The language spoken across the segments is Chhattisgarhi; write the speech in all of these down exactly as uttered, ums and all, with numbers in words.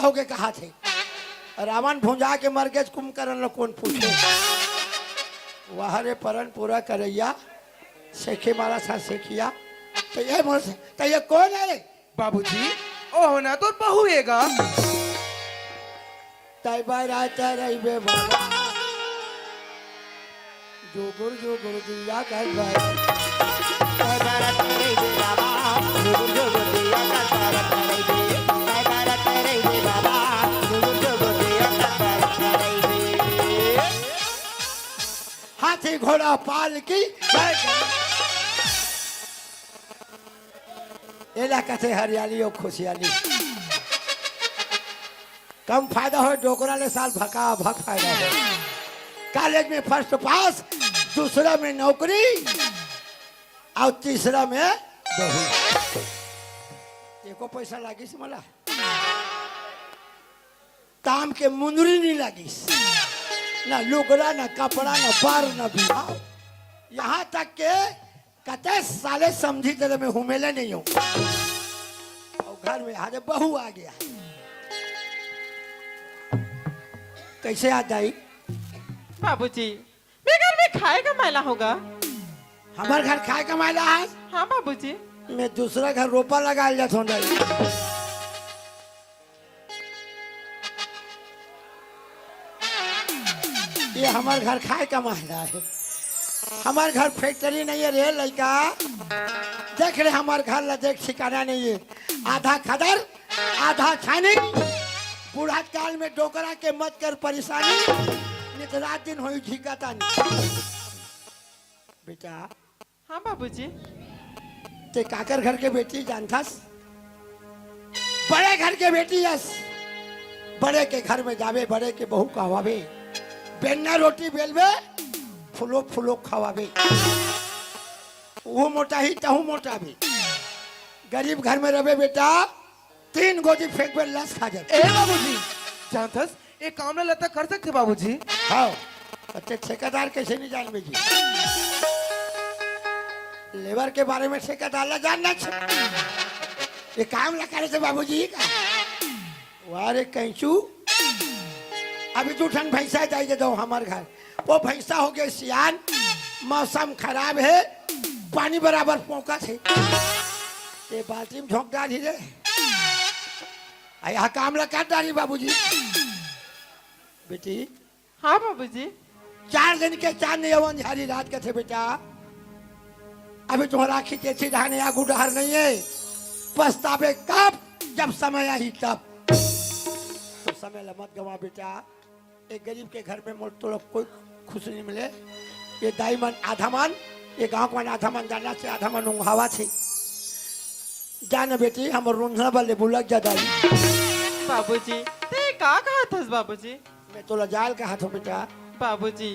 होगे कहाथे। रावण भुंजा के मर गे, कुंभकर्ण ल कोन पूछे? वाह रे परन पूरा करइया, सेखे मारा सा सेखिया। त ये मोर से, त ये कोन हे रे? बाबूजी, ओह ना तोर बहू हे गा। तै बरात रहिबे बाबा। जुगुर जुगुर जिया कर भाई। तै बरात रहिबे बाबा। जुगुर जुगुर जिया कर बरात रहिबे। तै बरात रहिबे बाबा। जुगुर जुगुर जिया कर बरात रहिबे। हाथी घोड़ा पालकी। एला कथे हरियाली अउ खुशियाली। कम फायदा होय, डोकरा ले साल भका भक फायदा होय। कॉलेज में फर्स्ट पास, दूसरा में नौकरी, अउ तीसरा में बहू। एको पैसा लागिस मला? काम के मुंदरी नइ लागिस, ना लुगरा, ना कपड़ा, ना बर, ना बिहाव। यहाँ तक के कते साले समझी तेरे में हुमेले नइ हो। अउ घर में आज बहू आ गे। कइसे आ दाई? बाबूजी, मैं घर में खाए का मैला होगा। हमर घर खाए का मैला हे? हाँ बाबूजी। मैं दूसरा घर रोपा लगा लेथों दाई। ये हमर घर खाए का मैला हे, हमर घर फैक्ट्री नइ हे रे लइका। देख रे हमर घर ला देख, ठिकाना नइ हे, आधा खदर आधा छानी। बुढ़त काल में डोकरा के मत कर परेशानी, नित रात दिन होई झिकातानी। बेटा, हाँ बाबूजी। ते काकर घर के बेटी जानथस? बड़े घर के बेटी अस। बड़े के घर में जाबे, बड़े के बहू कहवाबे, बेन्ना रोटी बेलबे, फुलो फुलो खवाबे। वो मोटा ही तहू मोटा भी। गरीब घर में रहबे बेटा, तीन गोजी फेंकबे, लस खा जाबे। ए बाबूजी, जानथस, ए काम ला लता कर सकथे बाबूजी? हाँ, ते ठेकेदार कइसे नइ जानबे जी? लेबर के बारे में ठेकेदार ला जानना छे। ए काम ला करे से बाबूजी का? वाह रे कैंचू, अभी दू ठन भैंसा जाई दे दो हमर घर। वो भैंसा होगे सियान, मौसम खराब हे, पानी बराबर पोंकत हे। ते बाल्टी में झोंक डारही रे। आ, यहाँ काम ला कर डारी बाबूजी। बेटी। हाँ बाबूजी। चार दिन के चांद नइ अवन झारी रात कथे बेटा। अभी तोहर आँखी के सीधा नइ आगू डहर नइ हे। पछताबे कब, जब समय आही तब। तो समय ला मत गवा बेटा। एक गरीब के घर में मोर तोला कोई खुशी नइ मिले। ये दाई मन आधा मन, ये गांव के मन आधा मन जाना से आधा मन उंघावा छे। जान बेटी, हमर रुंधना बले बुलक जा दाई। बाबूजी, ते का कहत हस बाबूजी? मैं तोला जाल कहत हों बेटा। बाबूजी,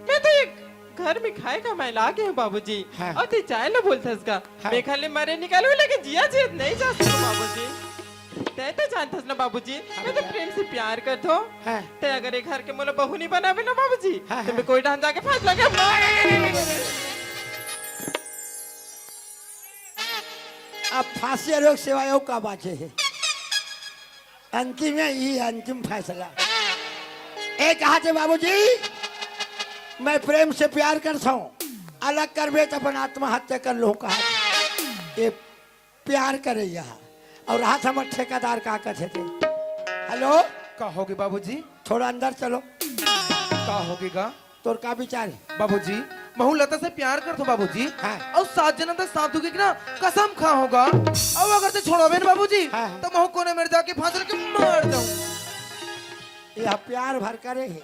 मैं तो एक घर में खाए का मैला गे हों बाबूजी। हाँ। अउ ते जाए ला बोलथस का? हाँ। मैं घर ले मरे निकलूं, लेकिन जिया जियत नइ जा सकूं बाबूजी। ते तो जानथस ना बाबूजी, हाँ मैं तो बेटा। प्रेम से प्यार करथों। हाँ। ते अगर ए घर के मोला बहू नइ बनाबे ना बाबूजी, हाँ, तो हाँ। मैं कोई डहन जाके फांस लगा मार। अब फांसी अउ सिवाय अउ का बाचे हे? अंतिम हे, ई अंतिम फैसला। ए कहत हे बाबूजी, मैं प्रेम से प्यार करथों, अलग करबे त अपन आत्महत्या कर लूं कहत हे। ए प्यार करइया हे। अउ राहत हमर ठेकेदार का कथे ते। हेलो? का होगे बाबूजी? थोड़ा अंदर चलो। का होगे गा? तोर का विचार हे? बाबूजी, महूं लता से प्यार करथों बाबूजी। हाँ। अउ सात जनम तक साथ दुखी के ना कसम खाहों गा। अउ अगर ते छोड़ाबे ना बाबूजी, हाँ, हाँ। त महूं कोने मेर जाके फांस लगा के मर जाहूं। ये प्यार भर करे हे।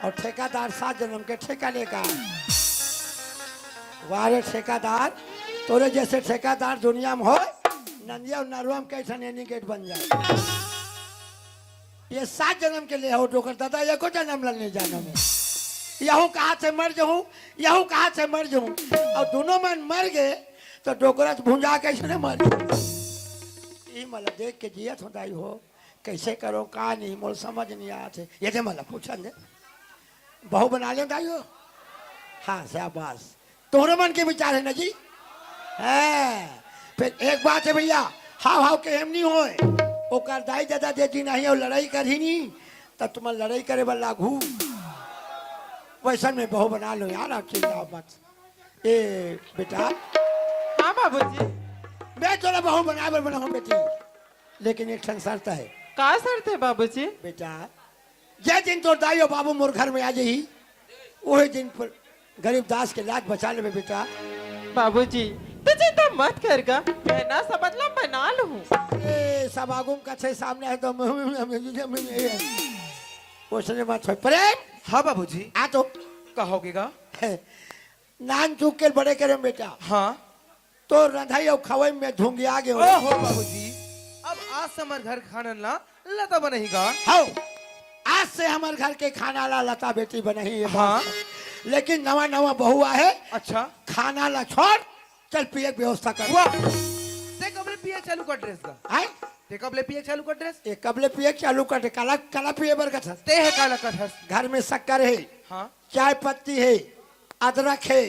अउ ठेकेदार सात जनम के ठेका लेगा। वाह रे ठेकेदार, तोरे जइसे ठेकेदार दुनिया में होय, नंदिया अउ नरवा में कई ठन एनी गेट बन जाय। ये सात जनम के ले हो डोकर दादा, एको जनम ला नइ जानों मैं। यहू कहत हे मर जाहूं, यहू कहत हे मर जाहूं। अउ दूनों मन मर गे, त डोकरा त भुंजा कइसने मर जाहूं। ई मला देख के जियत हों दाई हो। कइसे करों, का नहीं, मोला समझ नइ आत हे। ये दे मला पूछन दे। बहू बना लेंव दाई हो? हाँ, शाबाश। तोहरे मन के विचार हे ना जी? हाँ। फेर एक बात हे भइया, हाव हाव के एम नइ होय। ओकर दाई ददा दे दिन आही अउ लड़ाई करही नी, त तुमन लड़ाई करे बर लागहू। वइसन में बहू बना लो यार, आप चिल्लाओ मत। ए बेटा, हाँ बाबूजी। मैं तोला बहू बनाए बर बनाहूँ बेटी, लेकिन एक ठन शर्त है। का शर्त है बाबूजी? बेटा, जे दिन तोर दाई अउ बाबू मोर घर में आ जाही, ओही दिन पर गरीब दास के लाज बचा लेबे बेटा। बाबूजी, तू चिंता मत कर गा, मैं ना सब बदला बना लूँ। ए, सब आगू में कथे सामने है तो ओसने मत होय। प्रेम, हाँ बाबूजी। आ तो। का होगे गा? नान चुक के बड़े करे बेटा। हाँ। तो रंधई अउ खवई में धुंगिया गे हो। ओहो बाबूजी, अब आज से हमर घर खानन ला लता बनही गा। हौ, आज से हमर घर के खाना ला लता बेटी बनही ये बात। हाँ। लेकिन नवा नवा बहू आहे। अच्छा। खाना ला छोड़, चल पिए के व्यवस्था कर। वाह, ते कब ले पिए चालू कर ड्रेस गा? आय? ते कब ले पिए चालू कर ड्रेस? ए कब ले पिए चालू कर दे? काला, काला पिए बर कथस? ते है काला कथस? घर में शक्कर है। हाँ। चाय पत्ती है, अदरक है,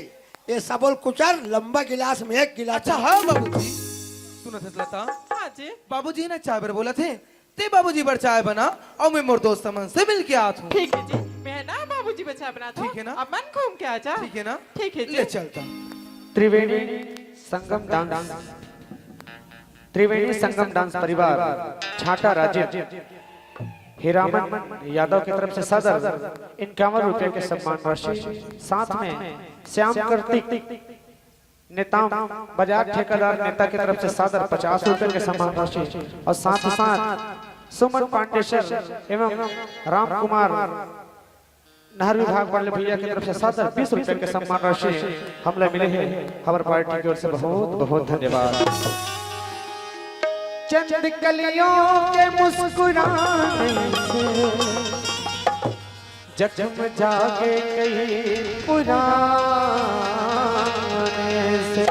ये सबोल कुचर लंबा गिलास में एक गिलास। अच्छा, हाँ बाबूजी। सुनत हस लता? हाँ जी। बाबूजी ना चाय बर बोलत हे, ते बाबूजी बर चाय बना अउ मैं मोर दोस्त मन से मिल के आत हूँ। ठीक है जी, मैं ना बाबूजी बर चाय बनात हूँ। ठीक है ना? अब मन घूम के आ जा। ठीक है ना? ठीक है जी। ले चलता। त्रिवेणी संगम डांस, त्रिवेणी संगम डांस परिवार छाटा राजिम हीरामन यादव की तरफ से सादर इक्यावन रुपए के सम्मान राशि, साथ में श्याम कार्तिक नेताम बाजार ठेकेदार नेता की तरफ से सादर पचास रुपए के सम्मान राशि और साथ ही साथ सुमन पांडे सर एवं राम कुमार नहर विभाग वाले भैया की तरफ से सादर बीस रुपए के सम्मान राशि हमला मिले हे। हमर पार्टी की ओर से बहुत बहुत धन्यवाद। चंद कलियों के मुस्कुराने से जख्म जागे कई पुराने से।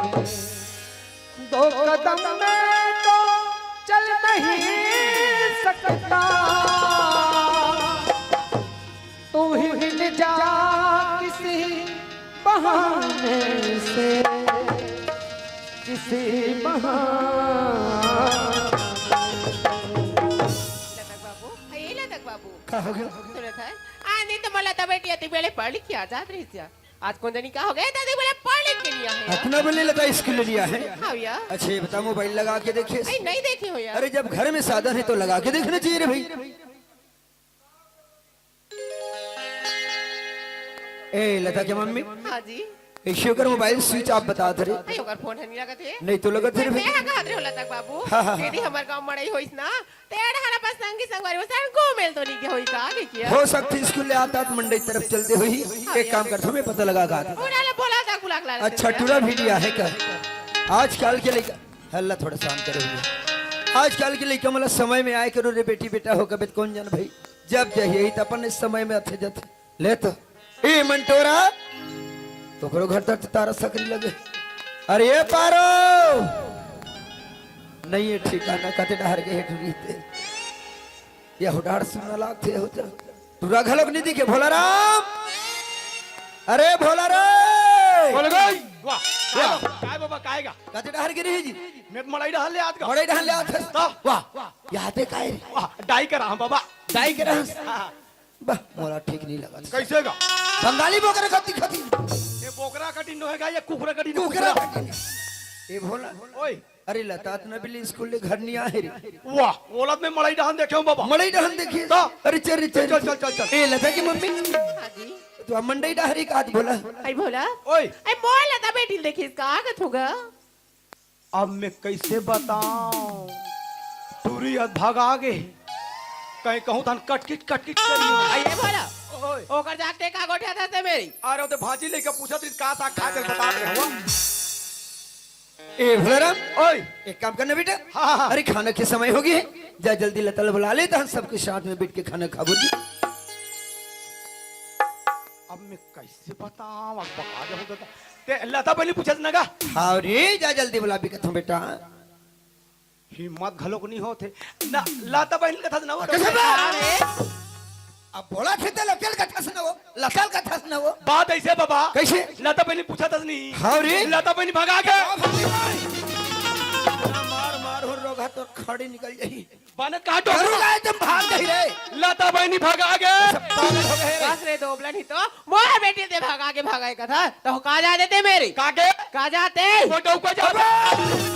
दो कदम मैं तो चल नहीं सकता, तू ही मिल जा किसी बहाने से, किसी बहाने। लतक बाबू, ए लतक बाबू। का हो गे? सुनत हस? आनी तो मोला तबे टिया ती बेले पढ़ लिख के आ जात रहिस या। आज कोन जनी का हो गे? दादी बोले पढ़ लिख के नहीं आए। अतना बेले लता स्कूल ले लिया है। हाँ भैया। अच्छा, ये बता, मोबाइल लगा के देखे? अरे, नहीं देखे हो यार। अरे, जब घर में साधन है तो लगा के देखना चाहिए रे भाई। ए, लता के मम्मी। हाँ जी। ए, शिव कर मोबाइल स्विच ऑफ बता दे रे। नहीं, ओकर फोन है, नहीं लगत है। नहीं तो लगत है रे मैं भाई। कहा रे हो लता बाबू। हाँ, हाँ, हाँ। यदि हमार गाँव मड़ई होइस ना, तेरे हरा पास संगी संगवारी, वो संग को मिल तो नहीं के होई का, के किया? हो सकती स्कूल ले आता तो मंडई तरफ चलते हुई। हाँ एक यार। काम करता हूँ, मैं पता लगा का आता। उड़ा ले बोला था गुलाग लाल अच्छा, से। टूरा भी लिया है क्या? आजकल के लइका, हल्ला थोड़ा शांत करो भैया। आजकल के लइका मतलब समय में आए करो रे बेटी, बेटा हो कबे कौन जान भाई। जब जही यही तो अपन इस समय में आथे जाथे। ले तो। ए मंटोरा, तोकरो घर तर तारा सकरी लगे। अरे ए पारो, नहीं है ठिकाना, कते डहर के हेठ रहिते। ये हुडार सुनना लागथे हो जा। टूरा घलोक नहीं दिखे, भोला राम। अरे भोला रे। बोल गई। वाह, वाह। काय बाबा, काय गा? कते डहर के रही जी? मैं तो मड़ई डहर ले आत गा। मड़ई डहर ले आत हस? तो? वाह, याद है काय रे? वाह, डाई करा हम बाबा। डाई करा हस? हाँ। बा, मोला ठीक नहीं लगा। कैसे गा? बंगाली बोकरा कति खती। ये बोकरा कटिन होएगा या कुकरा कटिन? कुकरा कटिन। ये भोला। ओए। अरे लतात न बिल्ली स्कूल ले घर नहीं आए रे। वाह, ओलत में मड़ई डहन देखे हूँ बाबा। मड़ई डहन देखिस? तो? अरे चल रे, चल, चल, चल, चल, चल। ए लता की मम्मी। हाँ जी। तू मंडई डहरी का हाथ भोला। आई भोला। ओए। आई मोला लता बेटी देखिस का आगत होगा। अब मैं कैसे बताऊं? टूरी अब भगा गे। कहीं कहूं तहन कटकिट, कटकिट करी। आई भोला। ओए। ओकर जाके का गोठियाथस ते मेरी। अरे, वो तो भाजी लेके पूछत रही, का साग खा के बता रहे हो। ए भोलाराम, ओए। एक काम करना बेटा। हाँ, हाँ, हाँ। अरे, खाना के समय हो गई है, जा जल्दी लता ल बुला ले, तो हम सबके साथ में बैठ के खाना खाबो जी। अब मैं कैसे बताऊं, अब बका जाऊं तो। ते लता बहनी पूछत ना गा? हाँ रे, जा जल्दी बुला भी कथम बेटा। हिम्मत घलोक नहीं होत हे। ना, लता बहिनी ल कथस ना वो। कैसे बा? अरे। अब बोला थे ते लता ल कथस ना वो, लता ल कथस ना वो। बात ऐसे बाबा। कैसे? लता बहिनी पूछा तस नहीं। हाँ रे। लता बहिनी भगा के। मार, मार, हो रोगा तो खड़ी निकल जाई। बने कहाँ डोकरा? डरू गए तुम, भाग गई रे। लता बहिनी भगा गे। सब पागल हो गए रे। बस रे दोबला, नहीं तो मोर बेटी ते भगा के भगाए का था, तो का जाते ते मेरी? का के? का जाते? वो डौका जाते। अबे!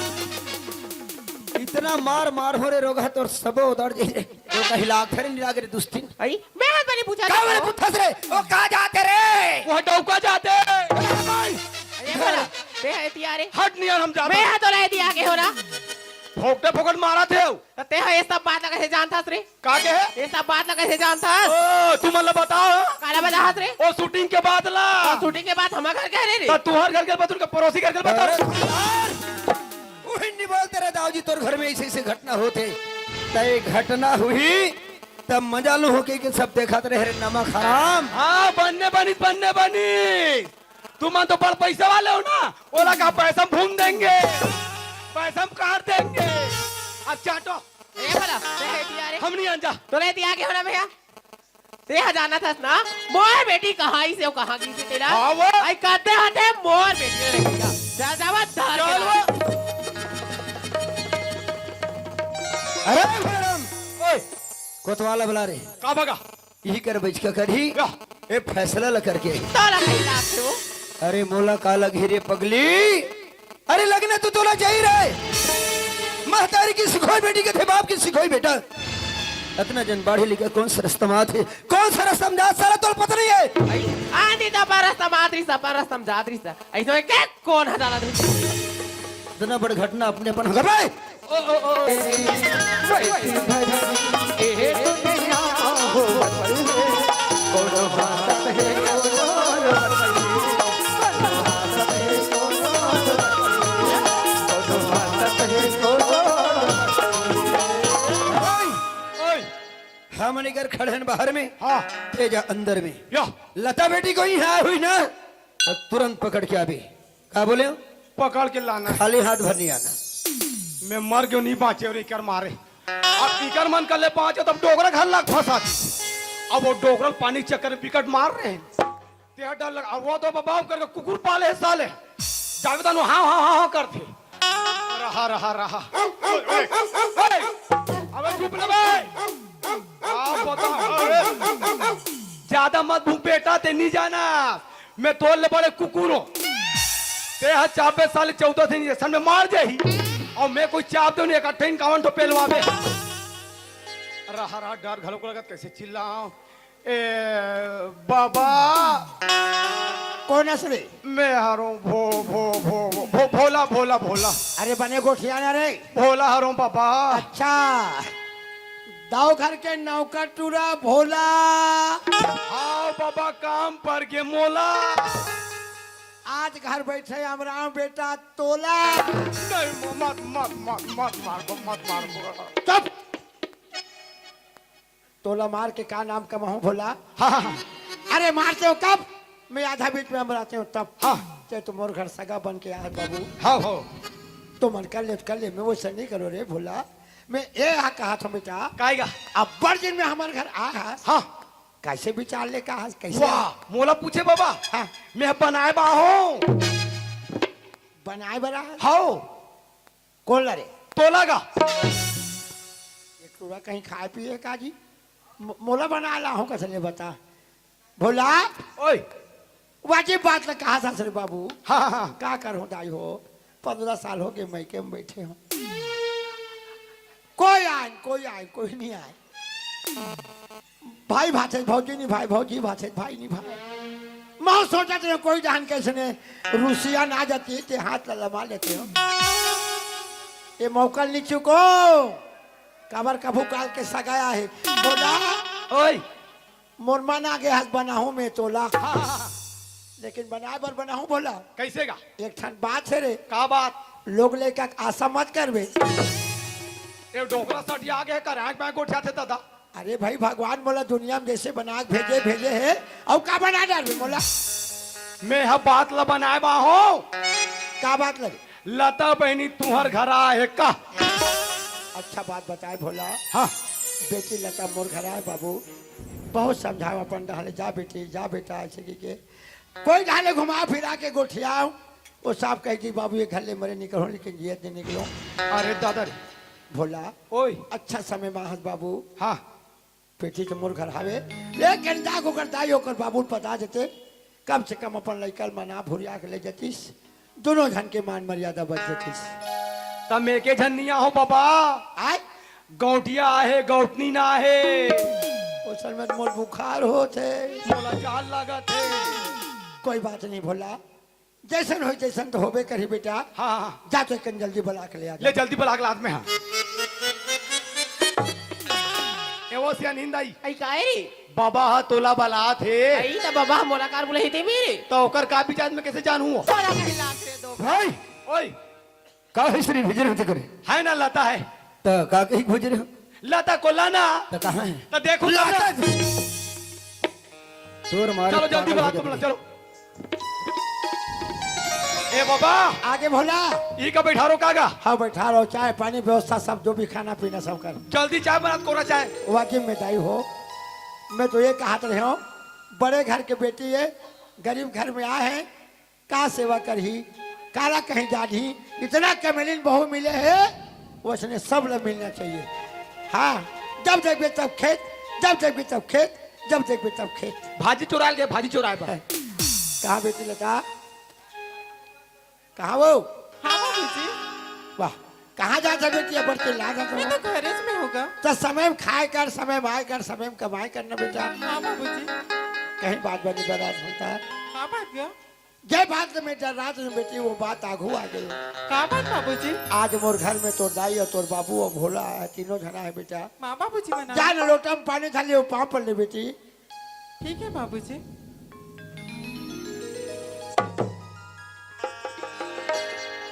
इतना मार मार हो रे रोगा, तोर सबो उधड़ जाई रे। तो कहीं लाग फिर नहीं लाग रे दुस्ती। आई, मैं हाथ बनी पूछा का था। बोले पुथस रे? वो का जाते रे? वो डौका जाते। अरे भाई। अरे बोला, बे है तिया रे। हट नहीं यार, हम जाते। मैं हाथ तो नहीं दिया के हो रहा। फोकटे फोकट मारा थे। तो ते ह ये सब बात ला कैसे जानथस रे? का के है? ये सब बात ला कैसे जानथस? ओ, तू मन ला बताओ। काला बजाहत रे? ओ, shooting के बाद ला। और shooting के बाद हमार घर कह रहे रे? तो तुहर घर के बता, उनका पड़ोसी घर के बता। अरे यार, वही नहीं बोलते रे दाऊ जी, तोर घर में ऐसे ऐसे घटना होते। तय घटना हुई, तब मजा लो हो के, के सब देखत रहे रे नमक हराम। हाँ, बनने बनी, बनने बनी। तुम तो बड़ पैसे वाले हो ना, ओला का पैसा हम भून देंगे, पैसा हम काट देंगे। अब चाटो। ए बोला, ते है तिया रे। हम नहीं आन जा। तो नहीं तिया के हो ना भैया? ते ह जाना थस ना, मोर बेटी कहाँ ही से वो कहाँ गई थी तेरा? हाँ वो। आई कहते हते मोर बेटी रे भैया। जा जावा धार चल के वो। ला। अरे घोड़ाराम, ओए, कोतवाला बुला रे। का बगा? इही कर बैठ के करही। या। ए फैसला ल करके। तोला कहीं लाग हो। अरे मोला का लगही रे पगली? अरे लगना तो तोला जाही रे। महतारी की सिखोई बेटी के थे, बाप की सिखोई बेटा। अतना जन बाढ़े लिखे कौन सा रस्ता मात है, कौन सा रस्ता में जात साला तोला पता नहीं है। आंधी तो पर रस्ता मात रही सा, पर रस्ता में जात रही सा। ऐसे में के कौन हजाला दे? इतना बड़ घटना अपने अपन हो गए। ओए, ओए। हमन इकर खड़े हन बाहर में। हाँ। ते जा अंदर में। या। लता बेटी को ही हाँ हुई ना, तो तुरंत पकड़ के आबे। का बोले हो? पकड़ के लाना। खाली हाथ भर नहीं आना। मैं मर गयो, नहीं बाँचे और इकर मारे। अब इकर मन कर ले बाँचे, तब डोकरा घर लाग फंसा थी। अब वो डोकरा पानी चक्कर में विकट मार रहे हैं। तेरा डर लगा, अब वो तो बाबा करके कुकुर पाले है साले। जावेदान हाँ, हाँ, हाँ, हाँ करते। रहा, रहा, रहा। ओए, ओए, ओए। अबे चुप ले बे। का बता, अरे। ज्यादा मत भूक बेटा, ते नहीं जाना। मैं तोर ले बड़े कुकुर हूँ। ते हा चापे साले चौदह दिन ये सन में मार जाही। और मैं कोई चाप दो नहीं, इकट्ठे इनकावन तो पेलवावे। रहा, रहा, डर घलो को लगत, कैसे चिल्लाऊं? ए, बाबा। कौन हस रे? मैं हरों भो, भो, भो, भो, भो, भोला, भोला, भोला। अरे बने गोठियाना रे। भोला हरों बाबा। अच्छा। दाऊ घर के नौकर टूरा भोला। हाँ बाबा, काम पर के मोला। आज घर बैठे हमराव बेटा तोला। नहीं, मत, मत, मत, मत मार, मत मार। चुप। तोला मार के का नाम कमाहूं भोला? हाँ, हाँ, हाँ। अरे मारते हो कब? मैं आधा बीच में हम रहते हो तब। हाँ। ते तो मोर घर सगा बन के आए बाबू। हाँ, हो। तो मन कर ले, कर ले, मैं वैसे नहीं करो रे भोला। मैं ए हा कहा था बेटा। काहेगा? अब्बड़ दिन में हमारे घर आ हा। हाँ। कैसे विचार लेके आ हा, कैसे? वाह, मोला पूछे बाबा। हाँ। मैं बनाए बा हूँ। बनाए बरा? हाँ। कौन ला रे? तोला का। एक टूरा कहीं खाए पिए का जी? मो-, मोला बना ला हूँ, कसले बता। भोला। ओए। वाजिब बात ला कहा सासरे बाबू। हाँ, हाँ, हाँ। का करहूँ दाई हो? पन्द्रह साल हो गए मइके में बैठे हूँ। कोई आए, कोई आए, कोई नहीं आए। भाई भाथे भौजी नहीं भाई, भौजी भाथे भाई नहीं भाई। मैं सोचत रहे कोई जान कैसे ने रूसिया ना जाती ते हाथ ला लमा लेते हो। ये मौका नहीं चुको। काबर कभू काल के सगाया है। बोला। ओए। मोर मन आगे हाथ बनाहूं मैं तोला। हाँ, हाँ, हाँ। लेकिन बनाए बर बनाहूं भोला। कैसे का? एक ठन बात है रे। का बात? लोग लइका के आशा मत करबे। ये डोकरा सठिया के कर आंख में गोठिया थे दादा। अरे भाई, भगवान मोला दुनिया में जैसे बना के भेजे, भेजे है, अउ का बना डालबे मोला? मैं ह बात ला बनाए बा हो। का बात लगे? लता बहिनी तुहर घर आए हे का? अच्छा बात बताए भोला। हाँ। बेटी लता मोर घर आए बाबू, बहुत समझाए अपन डहले, जा बेटी, जा बेटा, ऐसे की के कोई डहले घुमा फिरा के गोठियाओ। वो साहब कह दी, "बाबू, ये घर ले मरे निकलो, लेकिन जियत नहीं निकलो।" अरे दादा रे, भोला, ओए। अच्छा समय मा हस बाबू। हाँ। बेटी तो मोर घर हावे, लेकिन जाके ओकर दाई ओकर बाबू ल पता देते, कम से कम अपन लइका ल मना भुरिया के ले जतिस, दोनों झन के मान मर्यादा बच जतिस। त मैं के झन निया हो बाबा। आय? गौटिया आहे, गौटनी ना आहे। ओ समय मोर बुखार होत हे। मोला जाल लागत हे। कोई बात नहीं भोला, जैसन होई तैसन तो होबे करही बेटा। हाँ, हाँ, हाँ। जा तो एकन जल्दी बला के ले आ ले जा। जल्दी बला के लात में, हाँ। ए वो सिया नींद आई। आई काहे रे? बाबा हा तोला बलात हे। आई त बाबा मोला कार बुलाही ते मेरे। त ओकर का विचार में कैसे जानहूँ? तोला कहीं लाग रे दो। भाई, ओए। का है श्री भिजरे होते करे? है ना, लता है। त का कही खोज रहे हो? लता को लाना। त कहाँ है? त देखो लता। तोर मारे चलो जल्दी पागल हो बात जाते। चलो। ए बाबा। आगे भोला। ई का बैठा रो कागा? हाँ, बैठा रो, चाय पानी व्यवस्था सब, जो भी खाना पीना सब कर। जल्दी चाय बना, कोरा चाय। वाकई में दाई हो, मैं तो ये कहत रहे हूँ, बड़े घर के बेटी है, गरीब घर में आए हैं, का सेवा करही, काला कहीं जाही, इतना कमेलिन बहू मिले हे, वैसने सब ला मिलना चाहिए। हाँ, जब देखबे तब खेत, जब देखबे तब खेत, जब देखबे तब खेत। भाजी चोराय ल गे, भाजी चोराय बर। कहाँ बेटी लता? कहाँ वो? हाँ बाबूजी। वाह, कहाँ जात हे बेटी, अबर के लाग मैं तो घरे में होगा। त समय में खाय कर, समय में आय कर, समय में कमाय करना बेटा। हाँ बाबूजी। कहीं बात बनी बर्दाश्त होता है। हाँ बाबूजी। ये बात तो मैं डर रहा था बेटी, वो बात आगू आ गई। का बात बाबूजी? आज मोर घर में तोर दाई और तोर बाबू और भोला है, तीनों जना है बेटा। माँ बाबूजी मना। जा न लोटा में पानी थाली वो पाँव पर ले बेटी। ठीक है बाबूजी।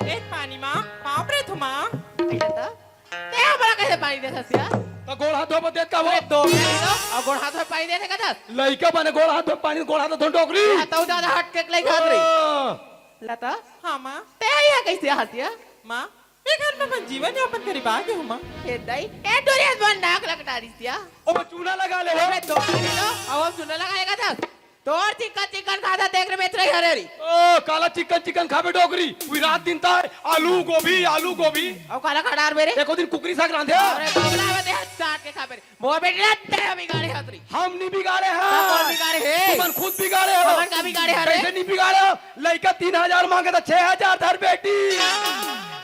एक पानी माँ, पाँव परे थो माँ। बेटा तो ते हमला कैसे पानी देथस या? त गोड़ हाथ धोबे देत का वो? अरे दो मिनट तो, अउ गोड़ हाथ में पानी देथे का दस? लइका बने गोड़ हाथ धो पानी, गोड़ हाथ धो डोकरी। हाँ, तउ ज्यादा हट के लइका हाथ रही। ओ। लता? हाँ, माँ। ते यहाँ कैसे हस या? माँ, मैं घर में अपन जीवन यापन करी बा के हूँ, माँ। ए दाई, ए डोरी हस बन नाक लकटारिस या। ओ, मैं चूना लगा ले हो। अरे दो मिनट तो, अब हम चूना लगाएगा दस। तोर चिकन चिकन खाता देख रे बेच रही हरे री। ओ, काला चिकन चिकन खाबे डोकरी। उई रात दिन ताय आलू गोभी, आलू गोभी। अउ काला खटार मेरे। एको दिन कुकरी साग रांधे। अरे बाबला में दे चाट के खाबे रे। मोर बेटी ना ते बिगाड़े हतरी। हम नहीं बिगाड़े हैं। तो कौन बिगाड़े है? तुमन खुद बिगाड़े हो। हमन का बिगाड़े हरे? कैसे नहीं बिगाड़े हो? लइका तीन हजार मांगे त छह हजार धर बेटी।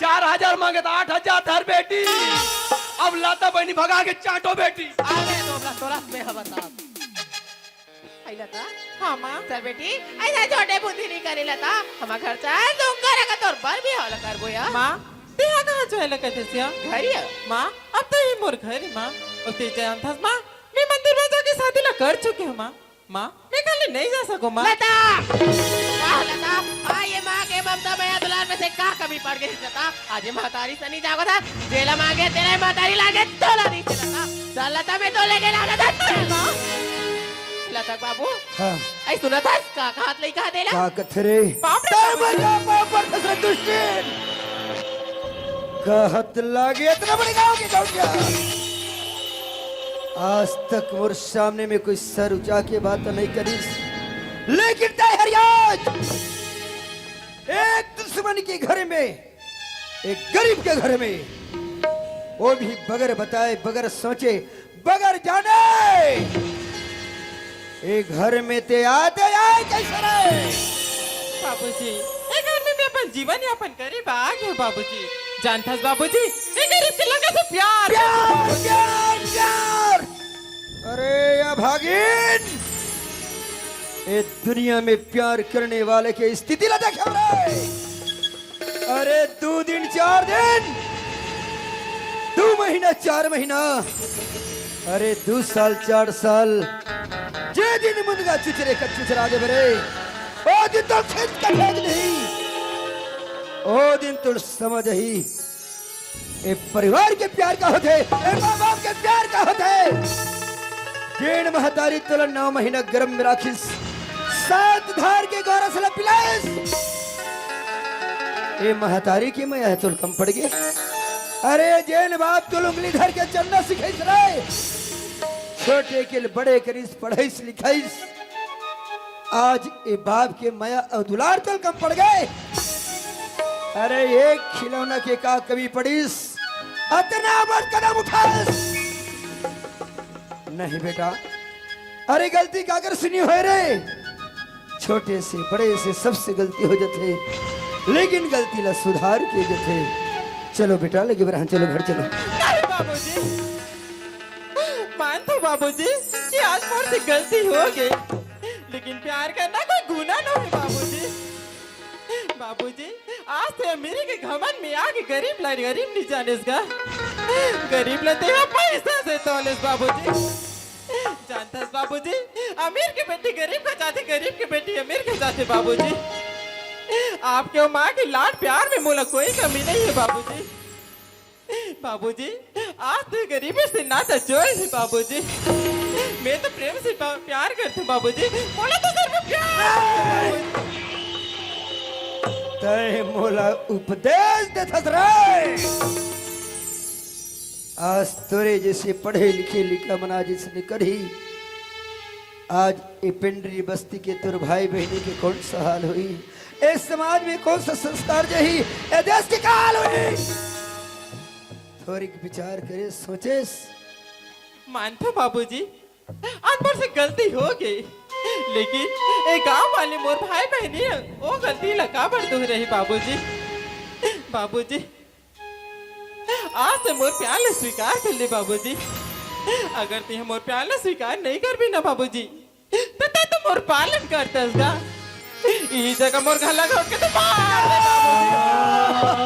चार हजार मांगे त आठ हजार धर बेटी। अब लता बहिनी भगा के चाटो बेटी। अरे तो बस तोरा में हवा साहब। आई लता। हाँ, माँ। चल बेटी, ऐसा छोटे बुद्धि नहीं करे लता। हमार घर चाहे तुम करे का तोर बर भी हौला करबो या। माँ, तेहा कहाँ जाए ला कथे सिया? घर या। माँ, अब तो ये मोर घर है, माँ। और ते जानथस, माँ, मैं मंदिर में जाके शादी ला कर चुके हूँ, माँ। माँ, मैं कल नहीं जा सकूँ, माँ। लता! वाह, लता! आ, ये माँ के ममता मया दुलार में से का कमी पड़ गई, लता? आज ये महतारी सनी जागो था, जेला मांगे तेरे महतारी लागे, तोला नहीं लता। चल, लता, मैं तो लेके लागा था, चल, माँ। लता बाबू, हाँ। ऐ सुना था, का, का हाथ लई कहा देला? का कथे रे? बाप रे, तोर बाप रे। बजा पाँव पर खसरे दुष्टिन। का हाथ लागे इतना बड़े गाँव के गाँव क्या? आज तक मोर सामने में कोई सर उठा के बात नहीं करिस, लेकिन तय हरियाज एक दुश्मन के घर में, एक गरीब के घर में, वो भी बगैर बताए, बगैर सोचे, बगैर जाने, ए घर में ते आते आए कैसे रे? बाबूजी, ए घर में मैं अपन जीवन यापन करे बा आ गयो बाबूजी। जानथस बाबूजी, ए गरीब के लगे से प्यार। प्यार, प्यार, प्यार। अरे या भागिन, ए दुनिया में प्यार करने वाले के स्थिति ला देखो रे। अरे दू दिन चार दिन, दू महीना चार महीना, अरे दू साल चार साल, जे दिन मुनगा चुचरे का चुचरा देबे रे, ओ दिन तो खेत का भेद नहीं, ओ दिन तो समझ ही ए परिवार के प्यार का होथे, ए माँ बाप के प्यार का होथे। जेन महतारी तोला नौ महीना गर्भ में राखिस, सात धार के गोरस ला पिलाइस, ए महतारी के मया हे तोल कम पड़ गे। अरे जेन बाप तोल उंगली धर के चलना सिखाइस रे, छोटे के ले बड़े करिस, पढ़ाइस लिखाइस, आज ए बाप के मया अउ दुलार तोल कम पड़ गे। अरे एक खिलौना के का कमी पड़िस, अतना बड़ कदम उठास। नहीं बेटा, अरे गलती काकर से नहीं होय रे, छोटे से बड़े से सबसे गलती हो जाथे, लेकिन गलती ला सुधार के जाथे। चलो बेटा, लगे बरहन, चलो घर चलो। नहीं बाबूजी, मानथों बाबूजी कि आज मोर से गलती हो गे, लेकिन प्यार करना कोई गुनाह नोहे बाबूजी। बाबूजी, आज तें अमीरी के घमंड में आके गरीब ला गरीब नहीं जानेस गा, गरीब ला तें पैसा से तोलेस बाबूजी। जानथस बाबूजी, अमीर के बेटी गरीब का जाथे, गरीब के बेटी अमीर का जाथे बाबूजी। आपके अउ माँ के लाड़ प्यार में मोला कोई कमी नहीं है बाबूजी। बाबूजी, आज तो गरीबी से नाता जोड़ है बाबूजी। मैं तो प्रेम से पा-, प्यार करथों बाबूजी। मोला तो सर में प्यार है बाबूजी। तैं मोला उपदेश देथस रे। आज तोरे जैसे पढ़े लिखे लइका मन आज इसने करही, आज ए पेंडरी बस्ती के तोर भाई बहिनी के कौन सा हाल होही, ए समाज में कौन सा संस्कार जाही, ए देश के का हाल होही। थोरिक विचार करे, सोचेस। मानथों बाबूजी, आज मोर से गलती हो गे, लेकिन ए गांव वाले मोर भाई बहिनी हे, ओ गलती ला काबर दोहराही बाबूजी? बाबूजी, आज से मोर प्यार ला स्वीकार कर ले बाबूजी। अगर तें मोर प्यार ला स्वीकार नहीं करबे ना बाबूजी, त तें तो मोर पालन करतस गा। ई जगह मोर घर ला घोट के तो मार दे बाबूजी।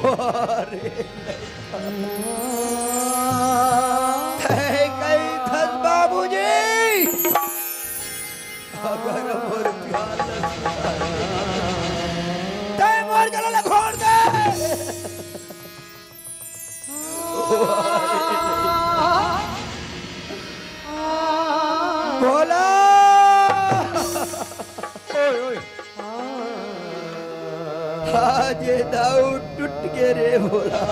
अरे, तैं कहिथस बाबूजी, अगर मोर प्यार ला सुधार, तैं मोर गला ला घोट दे। भोला। ओए, ओए। आज ये दाऊ टूट गे रे भोला।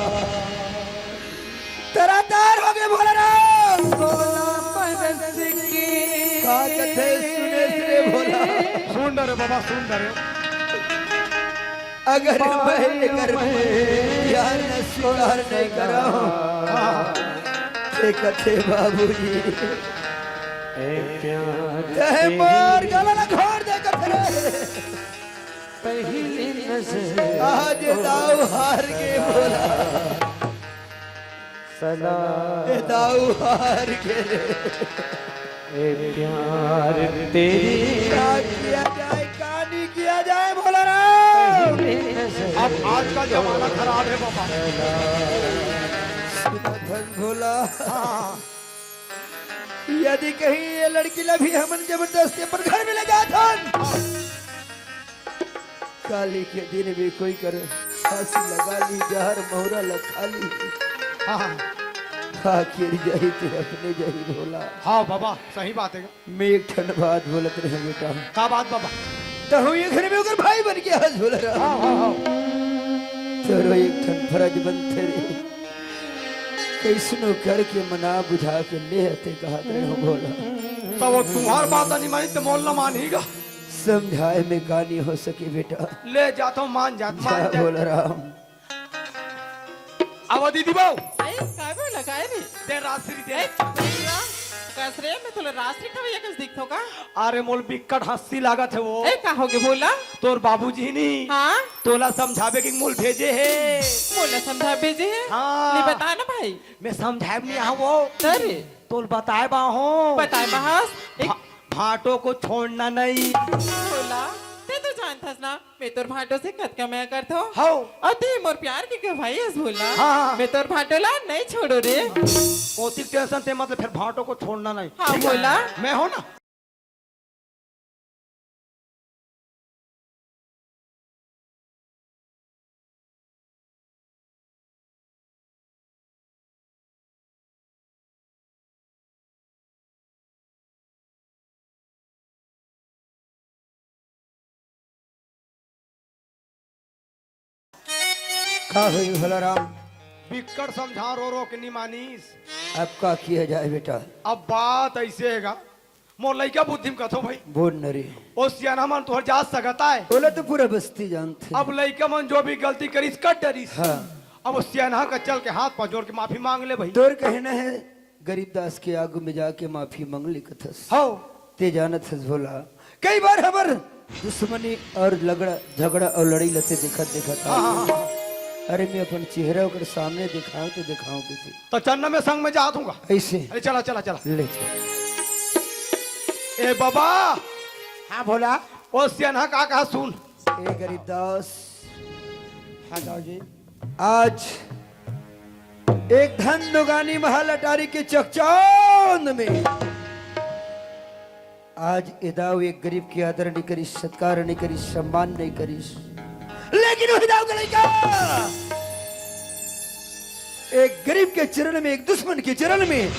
तरा तार हो गे भोला राम। भोला परसिक। का कथे सुनेस रे भोला? सुन डरे बाबा, सुन डरे। अगर मैं एकर प्यार ला स्वीकार नहीं करंव, ते कथे बाबूजी, ए प्यार तैं मोर गला ला घोट दे कथे रे। पहली नजर आज दाऊ हार गे भोला। सलाम। ए दाऊ हार गे रे। ए प्यार तेरी। का किया जाए, का नहीं किया जाए, भोला राम। अब आज का जमाना खराब है बाबा। सुन धन भोला। हाँ। यदि कहीं ये लड़की ला भी हमन जबरदस्ती अपन घर में ले जात हन, काली के दिन भी कोई कर फांसी लगा ली, जहर महुरा ला खा ली। हाँ। आखिर जाही ते अपने जाही भोला। हाँ बाबा, सही बात है। मैं एक ठन बात बोलत रहे बेटा। का बात बाबा? तहूँ ये घर में ओकर भाई बन के आज बोल रहा। हाँ, हाँ, हाँ। तोरो एक ठन फर्ज बनथे रे। कैसनो करके मना बुझा के ले आते कहत रहे हो भोला। तो वो तुम्हार बात नहीं मानी तो मोल ना मानी गा। समझाए में का नहीं हो सके बेटा। ले जात हो, मान जात, जा मान जात। भोला राम। आवा दीदी बाऊ। ए, काय बोला, काय रे? दे राजश्री दे। ए, चुप रह। कस रे, मैं तोला राजश्री खवैया कस दिखथों का? अरे मोल बिक्कट हंसी लागत हे वो। ए, का होगे बोला? तोर बाबूजी नी। हाँ? तोला समझाबे के मोल भेजे हे। मोला समझा भेजे हे? हाँ। ले बता ना भाई। मैं समझाए नहीं आहा वो। अरे। तोल बताए बा हो। बताए बा हस। एक भा-, भांटो को छोड़ना नहीं। बोला, ते तो जानथस ना, मैं तोर भांटो से कतका मया करथों। हौ। अउ ते मोर प्यार के गवाही हस भोला। हाँ, हाँ। मैं तोर भांटो ला नहीं छोड़ों रे। ओतिक tension ते मतलब फिर भांटो को छोड़ना नहीं। हाँ, ठीक है? भोला। मैं हूँ ना। का होई भोला राम? बिक्कट समझा रो रो के नी मानिस। अब का किया जाए बेटा? अब बात ऐसे हे गा, मोर लइका बुद्धि में कथो भाई। बोल न रे। ओ सियाना मन तोहर जात सकत आय। ओला तो पूरा बस्ती जानथे। अब लइका मन जो भी गलती करिस, कर डरिस। हाँ। अब ओ सियाना का चल के हाथ पाँव जोड़ के माफी मांग ले भाई। तोर कहना है गरीबदास के आगू में जाके माफी मांग ले कथस। हौ। ते जानत हस भोला, कई बार हमर दुश्मनी और लगड़ा, झगड़ा और लड़ाई लते देखत देखत हाँ, हाँ, हाँ, हाँ। अरे मैं अपन चेहरा ओकर सामने दिखाऊं तो दिखाऊं किसे? तो चन्ना में संग में जात हूँ। ऐसे। अरे चला, चला, चला। ले चल। ए बाबा। हाँ भोला। ओ सियाना का कहा सुन। ए गरीबदास। हाँ दाऊ जी। आज एक धन दुगानी महल अटारी के चकचांद में आज ए दाऊ एक गरीब के आदर नहीं करिस, सत्कार नहीं करिस, सम्मान नहीं करिस, लेकिन वही दाऊ का लइका एक गरीब के चरण में, एक दुश्मन के चरण में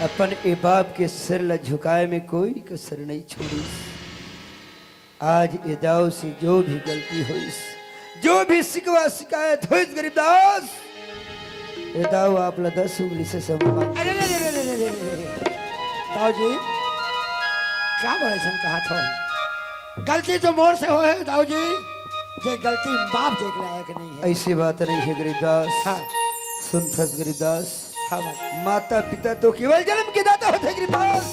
अपन ए बाप के सिर ला झुकाए में कोई कसर नहीं छोड़िस। आज ए दाऊ से जो भी गलती होइस, जो भी शिकवा शिकायत होइस गरीबदास, ए दाऊ आप ला दस उंगली से सम्मान। अरे रे रे रे रे रे रे रे। दाऊ जी, का बड़ा ऐसन कहा था? गलती तो मोर से होए दाऊ जी, ये गलती बाप देख लायक नहीं है। ऐसी बात नहीं है गरीबदास। हाँ। सुन थस गरीबदास। हाँ भाई। माता पिता तो केवल जन्म के दाता होते गरीबदास।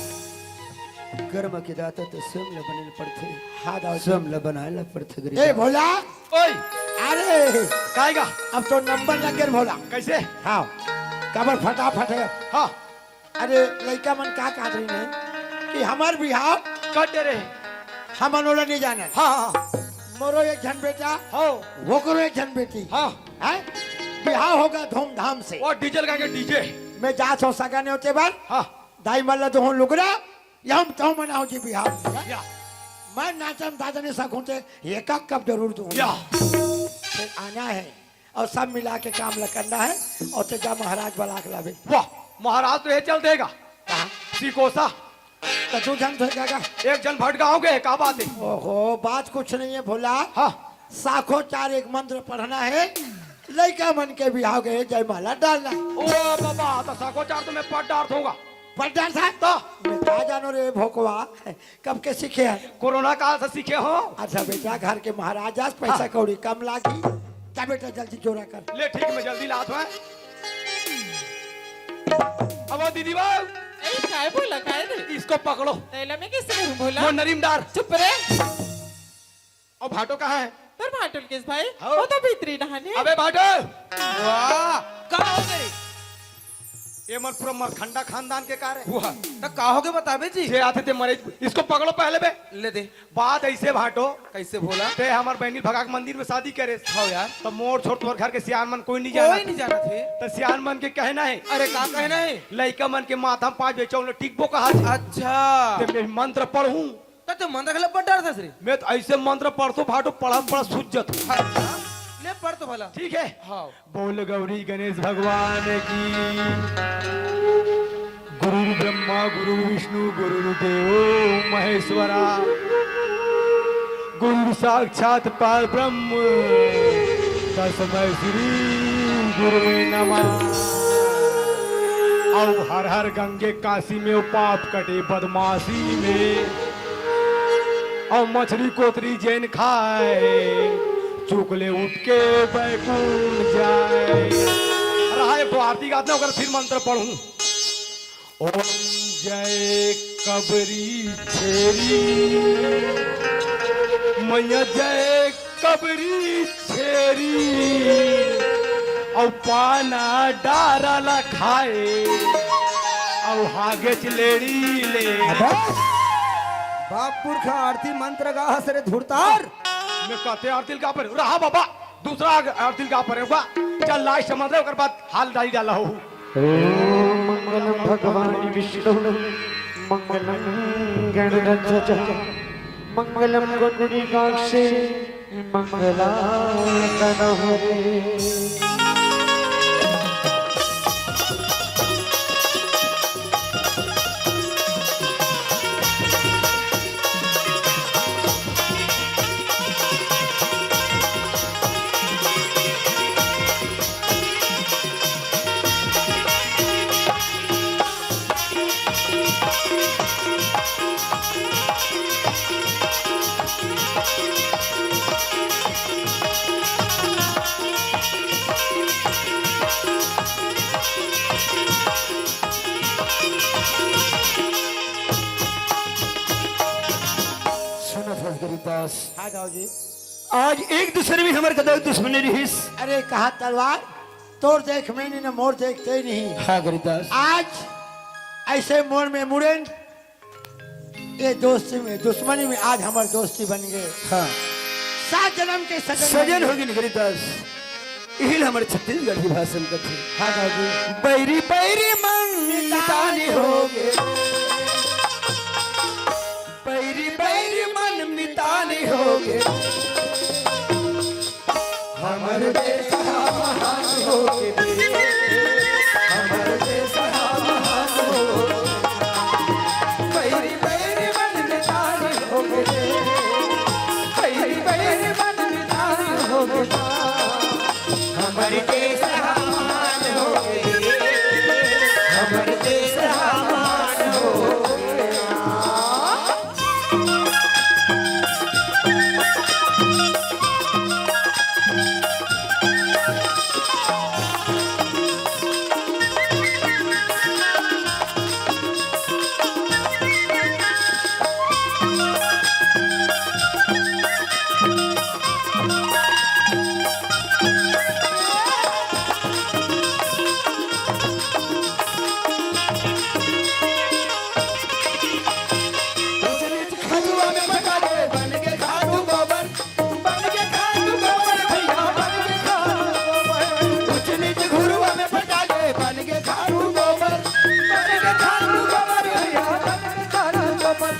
कर्म के दाता तो स्वयं ल बने ल पड़थे। हाँ दाऊ जी। स्वयं ल बनाए ल पड़थे ए गरीबदास। भोला। ओए। अरे। काएगा? अब तो नंबर लग गए भोला। कैसे? हाँ। कबर फटाफट है। हाँ। अरे लइका मन का कहत रही ने कि हमार बिहाव कट रहे। हमन ओला नहीं जाने। हाँ, हाँ, हाँ। मोरो एक झन बेटा। हाँ। वोकरो एक झन बेटी। हाँ। हैं? बिहाव होगा धूमधाम से। वो डीजल का के डीजे। मैं जात हूँ सगा नेवते बर। हाँ। दाई मन ला दुहूँ लुगरा, या हम तहूँ मनाओ जी बिहाव। या। मैं नाचन दादन नहीं सकूँ ते, ये का कब जरूर दूँ। या। फिर आना है और सब मिला के काम ला करना है और ते जा महाराज बला के लावे। वाह, महाराज तो ये चल देगा। कहाँ? सिकोसा। तो दू झन तो जाएगा। एक झन भटगांव गए, का बात है? ओहो, बात कुछ नहीं है भोला। हाँ। साखोचार एक मंत्र पढ़ना है, लइका मन के बिहाव गए जयमाला डालना। ओ बाबा, तो साखोचार तो मैं पढ़ डार दूंगा। पढ़ डार था? तो? मैं का जानो रे भोकवा, कब के सीखे है? कोरोना काल से सीखे हो। अच्छा बेटा, घर के महाराज आस, पैसा हाँ। कौड़ी कम लागी, जा बेटा जल्दी जोरा कर। ले ठीक, मैं जल्दी लात हूँ। अब वो दीदी बाबू। ए, काय भोला, काय रे? इसको पकड़ो। तैला मैं कैसे करूँ भोला? वो नरीम डार। चुप रे। और भाटो कहाँ है? पर भाटो ल किस भाई? हाँ। वो तो भीतरी नहाने। अबे भाटो! वाह! का हो गए? ये मन पूरा मरखंडा खानदान के कार है। वाह! तो का हो गए बताबे जी? जे आते थे मरे, इसको पकड़ो पहले बे। ले दे। बात ऐसे भाटो। कैसे भोला? ते हमार बहनी भगा के मंदिर में शादी करे। हाँ यार। तो मोर छोड़ तोर घर के सियान मन कोई नहीं जाना कोई था। नहीं जाना थे। तो सियान मन के कहना है। अरे का कहना है? लइका मन के माथा में पाँच बेचौं ले टिकबो कहा थे। अच्छा। ते मैं मंत्र पढ़ूं। त ते मंत्र घला पढ़ डारथस रे। मैं तो ऐसे मंत्र पढ़तो भाटो पढ़ा पढ़ा सूझ जत। अच्छा, ले पढ़ तो भला। ठीक है। हाँ। बोल गौरी गणेश भगवान की। गुरु ब्रह्मा गुरु विष्णु गुरु देवो महेश्वरा। गुरु साक्षात पर ब्रह्म तस्मै श्री गुरुवे नमः। अब हर हर गंगे काशी में वो पाप कटे बदमाशी में। अउ मछरी कोतरी जेन खाए, चुकले उठ के बैकुंठ जाए। अरे हाँ, एक ठो आरती गात ना, ओकर फिर मंत्र पढ़ूं। ओम जय कबरी छेरी, मैया जय कबरी छेरी, अउ पाना डारा ला खाए, अउ हागेच लेड़ी ले। अबे, बाप पुरखा आरती मंत्र गा हस रे धुरतार। मैं कहते आरती गा पर रहा बाबा, दूसरा आरती गा पर होगा। चल लास्ट समझ ले, ओकर बाद हाल डाली डाला हो। ओम मंगलम भगवान विष्णु, मंगलम गणनाथ, मंगलम पुंडरीकाक्षे, मंगलाय तनोहरे। हाँ दाऊ जी। आज एक दूसरे में हमर कदा दुश्मनी रहिस। अरे कहा तलवार, तोर देख में नहीं ना मोर देख ते नहीं। हाँ गरीदास। आज ऐसे मोर में मुड़ेन, ये दोस्ती में दुश्मनी में आज हमर दोस्ती बन गए। हाँ। सात जन्म के सजन सजन बन गए। हो गए गरीदास। इहिल हमर छत्तीसगढ़ी भाषा में कथे। हाँ दाऊ जी। बैरी बैरी मन मितानी हो गए। बैरी बैरी मन मितानी हो गए। हमर देश हा महान हो गए। हमर देश हा महान हो गए। बैरी बैरी मन मितानी हो गए। बैरी बैरी मन मितानी हो गए। हमर देश हा महान हो गए। हमर देश हा महान हो गए।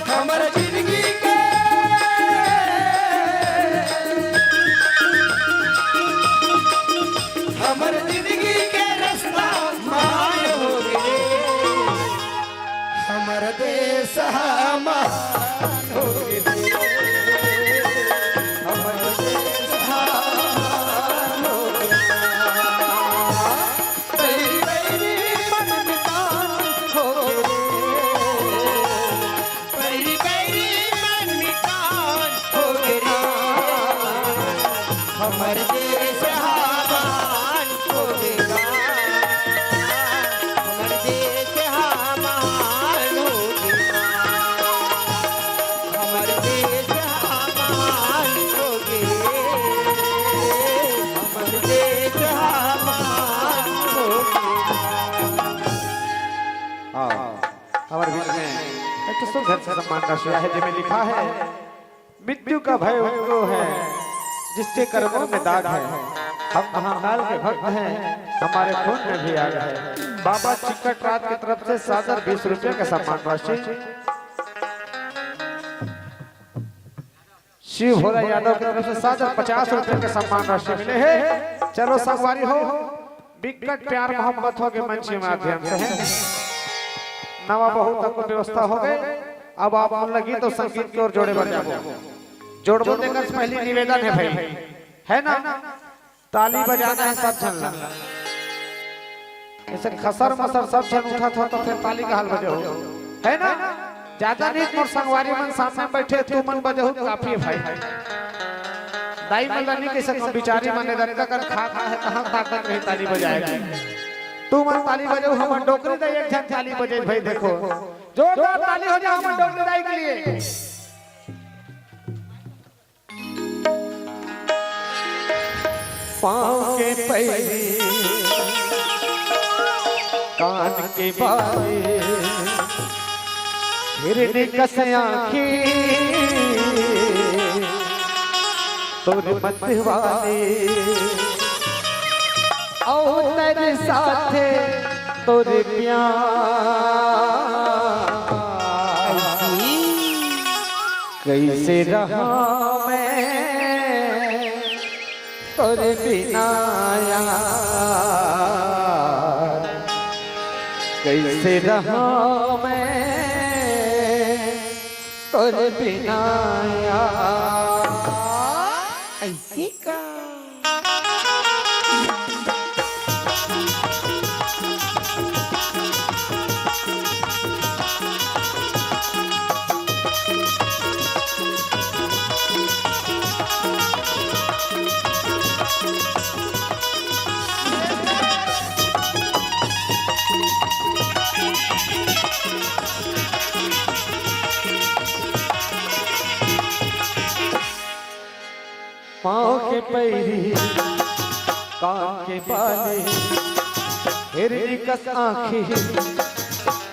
हमर जिंदगी के, हमर जिंदगी के रास्ता महान हो गए। हमर देश हा महान हो गए। हमर देश हा महान हो गए। बैरी बैरी मन मितान हो गे रे। बैरी बैरी मन मितान हो गे रे। हमर देश हा महान हो गे रे। हमर देश हा महान हो गे रे। हमर देश हा महान हो गे रे। हमर देश हा महान हो गे रे। हाँ, हमारे बीच में एक तो सुंदर सा सम्मान राशि है, जिसमें लिखा है, "मृत्यु का भय उनको है, जिसके कर्मों में दाग है।" हम महाकाल के भक्त हैं, हमारे खून में भी आग है। बाबा चिक्कट राज की तरफ से सादर बीस रुपये का सम्मान राशि। शिव भोला यादव की तरफ से सादर पचास रुपए के सम्मान राशि मिले हे। चलो संगवारी हो, बिकट प्यार मोहब्बत हो गे मंच के माध्यम से हे। नवा बहुत तक व्यवस्था हो गे। अब आप मन ला गीत अउ संगीत के ओर जोड़े बर जाबो। जोड़बो तेकर से पहली निवेदन हे भाई, हे ना? ताली बजाना हे सब झन ला। अइसे खसर मसर सब झन उठत हो तो फेर ताली काहल बजाहू, हे ना? जादा नइ, मोर संगवारी मन सामने बइठे, तुमन बजाहू काफी हे भाई। दाई मन ला नइ कहि सकंव, बिचारी मन ए दतका कन खा खा हे, कहाँ ताकत रही ताली बजाए के। तुमन ताली बजाहू, हमर डोकरी दाई एक झन ताली बजाही भाई, देखो। जोरदार ताली हो जाए हमर डोकरी दाई के लिए। पाँव के पैरी, कान के बाली, हिरनी कस आँखी, तोर मतवाली, अउ तेरे साथे तोर प्यार। कइसे रहा मैं तोर बिना यार, कइसे रहा मैं तोर बिना यार। अइसे का? पैरी, कान के बाली, हिरनी कस आँखी,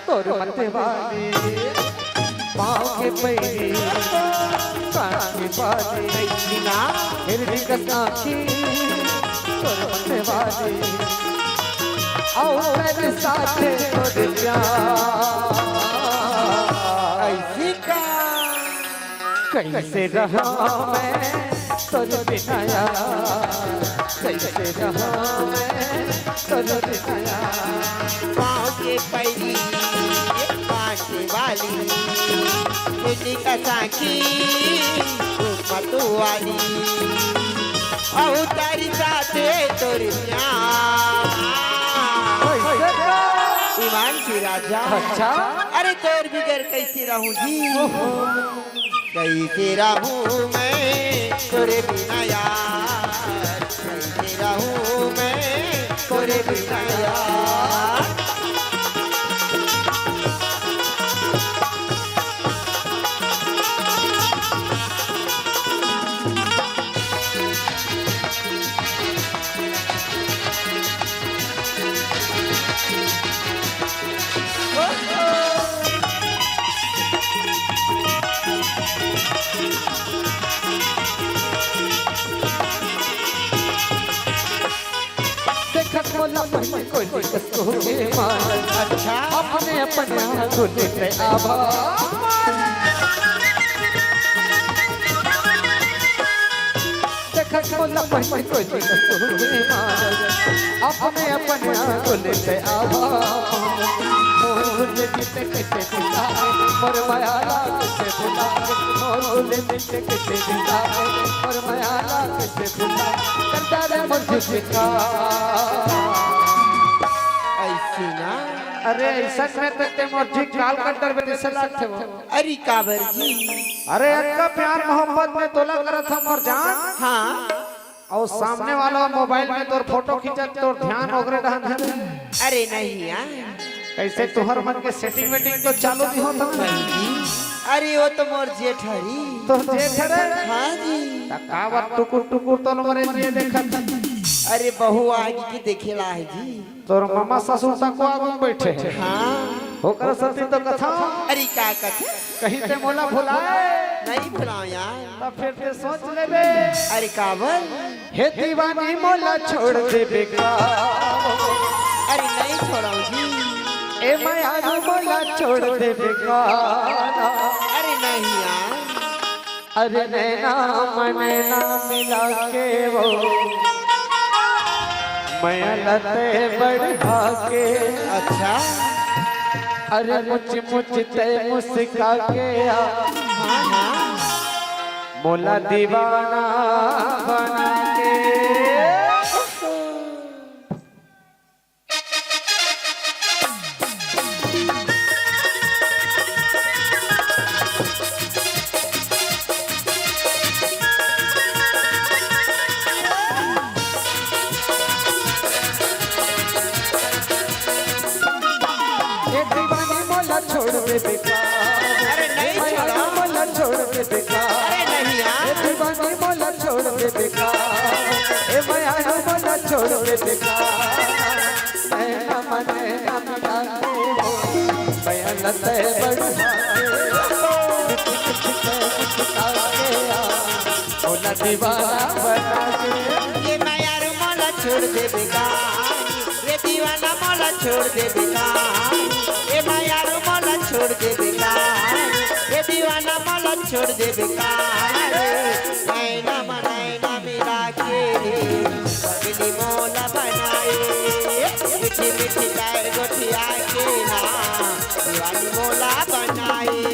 तोर मत वाली। पाँव के पैरी, कान के बाली, हिरनी कस आँखी, तोर मत वाली। अउ तेरे साथे तोर प्यार। ऐसी का? कैसे रहा मैं तोर बिना यार, कैसे रहा मैं तोर बिना यार। पाँव के पैरी, पाँच वाली, टुनी का साखी, रूप मतवाली, अउ तारी साथे तोर प्यार। कैसे का? ईमान से राजा। अच्छा। अरे तोर बिगर कैसे रहूं जी? ओहो। कैसे रहूं मैं तोरे बिना यार, कैसे रहूं मैं तोरे बिना यार। देखत मोला पहले कोई कसको के मार। अच्छा। अपने, अपने आंखों लेते आवा। देखत मोला पहले कोई कसको के मार। अपने, अपने आंखों लेते आवा। मोर भूल जीते कैसे भुला, मोर माया ला कैसे भुला, मोर भूल जीते कैसे भुला, मोर माया ला कैसे भुला। करता रे मोर झिझका। ऐसे ना। अरे, ऐसन में तो ते मोर जी काल कर दर बेटे से लागथे वो। अरे, काबर जी? अरे, अतका प्यार मोहब्बत में तोला करत हम मोर जान। हाँ। अउ सामने वाला मोबाइल में तोर फोटो खींचत, तोर ध्यान ओकरे डहन हे। अरे नहीं यार। कैसे तुहर मन के सेटिंग वेटिंग तो चालू नहीं होता ना? नहीं जी। अरे, वो तो मोर जेठ हरी। तोर जेठ हरे? हाँ जी। त काबर टुकुर टुकुर तोर मरे लिए देखत? अरे, बहू आगे के देखेला हे जी। तोर मामा ससुर तको आगू में बैठे हे। हाँ। ओकर सती तो कथा। अरे, का कथे? कहीं ते मोला भुलाए। नहीं भुलाओं यार। तब फिर ते सोच लेबे। अरे, काबर? हे दीवानी मोला छोड़ देबे का? अरे, नहीं छोड़ाऊं जी। ए मयारू मोला छोड़ देबे का? अरे, नहीं यार। अरे नैना म नैना मिला के वो मया ला तैं बढ़ा के। अच्छा। अरे मुच मुच तैं मुस्का के आ। हाँ, हाँ। मोला दीवाना बना के। ए दीवानी मोला छोड़ देबे का? अरे नहीं ए छोड़ा। मोला छोड़ देबे का? अरे नहीं यार। ए दीवानी मोला छोड़ देबे का? ए मयारू मोला छोड़ देबे का? नैना म नैना मिला के वो मया ला तैं बढ़ा के। मिठी मिठी तैं मुस्का के आ, मोला दीवाना बना के। ए मयारू मोला छोड़ देबे का? ए दीवाना मोला छोड़ देबे का? ए मयारू मोला छोड़ देबे का? ए दीवाना मोला छोड़ देबे का? नैना म नैना मिला के पगली मोला बनाए, मीठी मीठी तार गोठिया के ना दीवानी मोला बनाए।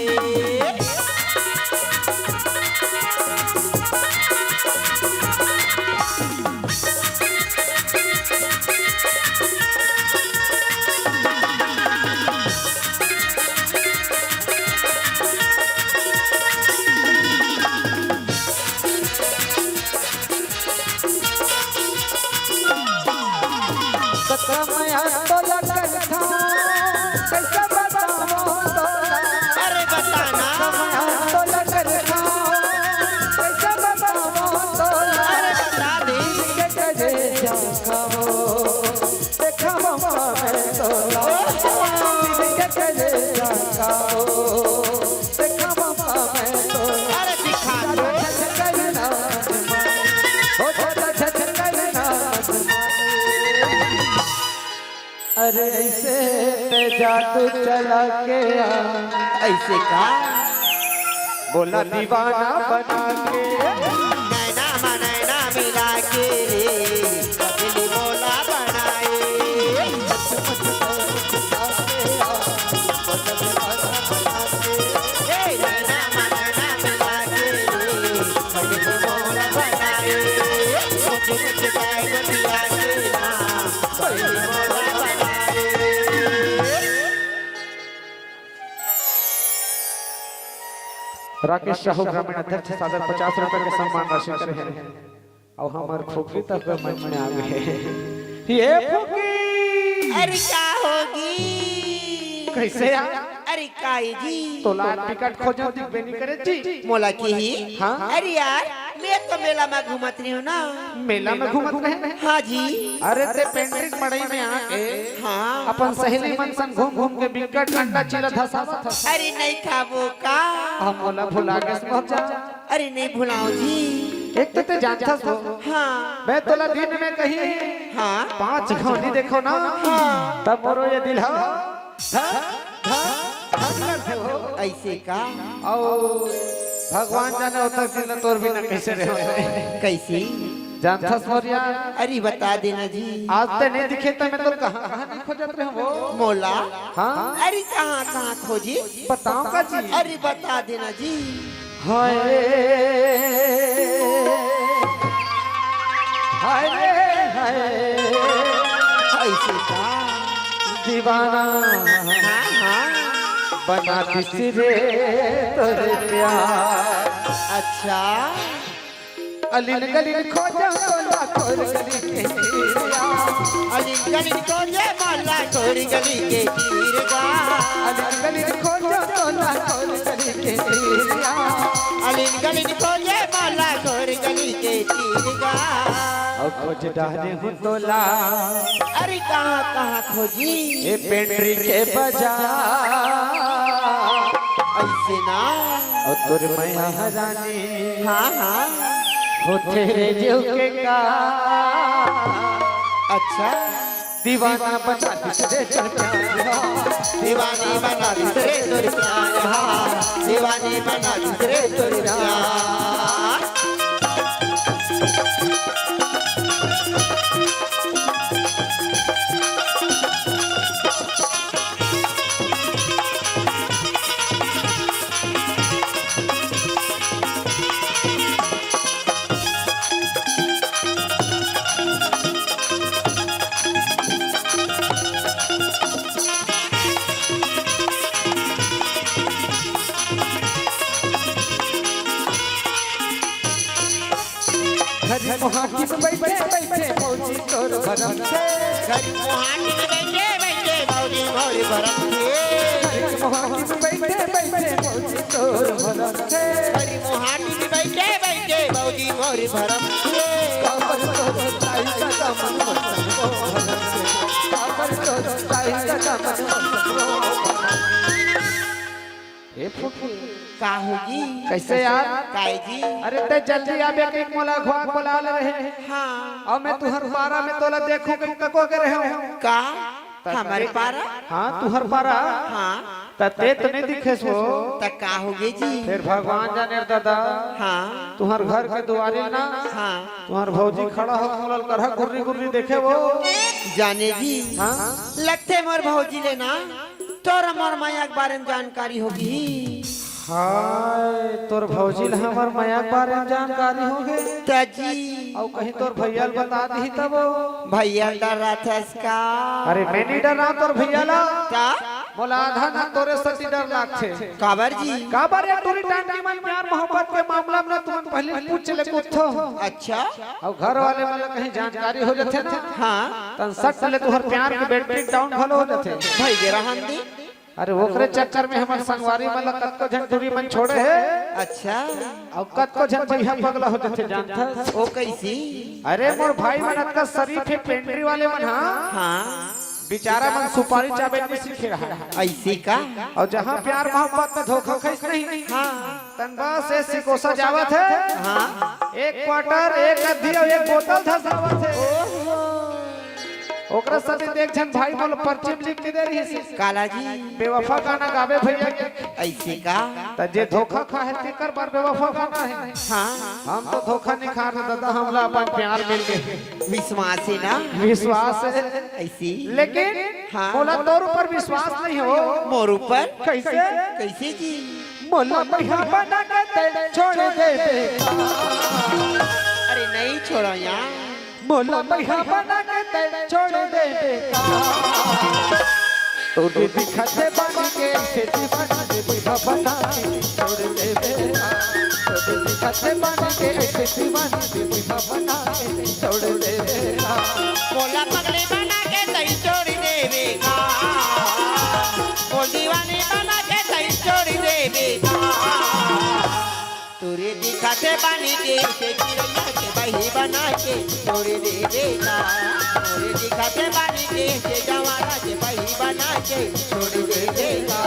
अरे दिखा दो। अरे ऐसे पे जादू चला के आ। ऐसे का? बोला दीवाना बना के। नैना मा नैना मिला के रे, पगली मोला बनाए। ए, नैना मा नैना मिला के रे, पगली मोला बनाए। मुझे मुझे बैग दिया के ना, पगली मोला बनाए। राकेश साहू, ग्रामीण अध्यक्ष, सादर पचास रुपए के सम्मान राशि करे हे। अउ हमर फुग्गी तक मंच में आ गए। ये फुग्गी! अरे का होगी? कैसे यार? अरे काई जी? तोला टिकट खोजो, दिखबे नहीं करे जी। मोला की ही? हाँ? अरे यार, मैं तो मेला में घूमत रही हूँ ना। मेला में घूमत रहे? हाँ जी। अरे ते पेंड्री के मड़ई में आके हाँ। अपन सहेली मन संग घूम घूम के बिकट अंडा चिला धसा। अरे नहीं खाबो का? हम मोला भुला के समझ जा। अरे नहीं भुलाओ जी। एक तो ते जानथस हो। हाँ। मैं तोला दिन में कहीं हाँ। पाँच घाव नहीं देखो ना। हाँ। तब मोरो ये दिल हा धा, धा, धा करथे हो। ऐसे का? अउ भगवान जाने होता कि न तोर बिना कैसे रहे। कैसे? जानथस मोर यार? अरे बता देना जी। आज ते नहीं दिखे त मैं तो कहाँ कहाँ नहीं खोजत रहे हो। मोला? हाँ? अरे कहाँ कहाँ खोजी? बताओ का जी? अरे बता देना जी। हाय, हाय रे, हाय। ऐसे का? दीवाना हाँ, हाँ। बना दिस रे तोर प्यार। अच्छा। अलिन गलिन खोजा तोला तोर गली के तीरिया। अलिन गलिन खोजे माला तोर गली के तीर गा। अलिन गलिन खोजा तोला तोर गली के तीरिया। अलिन गलिन खोजे माला तोर गली के तीर गा। अउ खोज डारे हूँ तोला। अरे कहाँ कहाँ खोजी? ए पेंड्री के बाजार। ऐसे ना। अउ तोर मैया रानी। हाँ, हाँ। होथे रे जीव के का। अच्छा। दीवाना बना दिस रे तोर प्यार हा। दीवानी बना दिस रे तोर प्यार हा। दीवानी बना दिस रे तोर प्यार। घरी मोहाटी में बैठे बैठे भौजी तोर भरम से। घरी मोहाटी में बैठे बैठे भौजी मोर भरम से। घरी मोहाटी में बैठे बैठे भौजी तोर भरम से। घरी मोहाटी में बैठे बैठे भौजी मोर भरम से। काबर तोर ताई का दामन मन संगो भरम से। काबर तोर ताई का दामन मन संगो भरम से। ए फुकी। का होगी? कैसे यार? काय जी? अरे ते जल्दी आबे के मोला घुआ बोला ले रहे। हाँ। अउ मैं तुहर पारा में तोला देखूं कि कको के रहे हूँ। का? त हमर ते पारा? हाँ, तुहर पारा। हाँ। त ते तो नहीं दिखेस हो। त का होगे जी? फिर भगवान जाने रे दादा। हाँ। तुहर घर के दुआरे ना। हाँ। तुहर भौजी खड़ा हो, मोला करहा गुर्री गुर्री देखे वो। जाने जी। हाँ। लगथे मोर भौजी ले ना। तोर मोर मया के बारे में जानकारी होगी। हाय, तोर भौजी ल हमर मया के बारे में जानकारी होगे। त जी। अउ कहीं तोर भैया ल बता दिही तब वो। भैया ल डराथस का? अरे, मैं नहीं डरांव तोर भैया ल। त? मोला आधा ना तोरे सेती डर लागथे। काबर जी? काबर ये टूरी टांगी मन प्यार मोहब्बत के मामला में तुमन पहली पूछ ले कुत्थो। अच्छा। अउ घर वाले मन ला कहीं जानकारी हो जाथे ना, हाँ। तन सट ले तुहर प्यार के बैटरी डाउन घलो हो जाथे। भाई गे रहन दे। अरे ओकरे चक्कर में हमर संगवारी मन ला कतको झन टूरी मन छोड़े हे। अच्छा। अउ कतको झन बइहा पगला हो जाथे जानथस। ओ कैसी? अरे मोर भाई मन अतका शरीफ हे पेंड्री वाले मन, हाँ। हाँ। बेचारा मन सुपारी चाबे नहीं सीखे रहा। अइसे का? अउ जहाँ प्यार मोहब्बत में धोखा खाइस नहीं, हाँ। तन बस ए सिकोसा जावत हे। हाँ। एक क्वार्टर, एक अद्धी अउ एक बोतल धसावत हे। ओकरा सभी देख झन भाई मोला पर्ची में लिख के दे रहिस हे। काला जी। बेवफा गाना गावे भैया के। अइसे का? त जे धोखा खा हे तेकर बर बेवफा गाना हे। हाँ। हम तो धोखा नहीं खा रहे दादा, हमला अपन प्यार मिल गए। विश्वास हे ना? विश्वास हे। अइसे। लेकिन हाँ। मोला तोर ऊपर विश्वास नहीं हो। मोर ऊपर? कइसे? कइसे जी? मोला बढ़िया बना के तैं छोड़ देबे। अरे नहीं छोड़ो यार। मोला बढ़िया बना के तैं छोड़ देबे। तोरे दिखत हे बानी के ऐसे दीवाना दे बढ़िया बना के छोड़ देबे। तोरे दिखत हे बानी के ऐसे दीवाना दे बढ़िया बना के छोड़ देबे। मोला पगली बना के तैं छोड़ देबे का? मोला दीवानी बना के तैं छोड़ देबे का? तोरे दिखत हे बानी के ऐसे चिरैया के बही बना के छोड़ देबे का? तोरे दिखत हे बानी के ऐसे गंवारा के बही बना के छोड़ देबे का?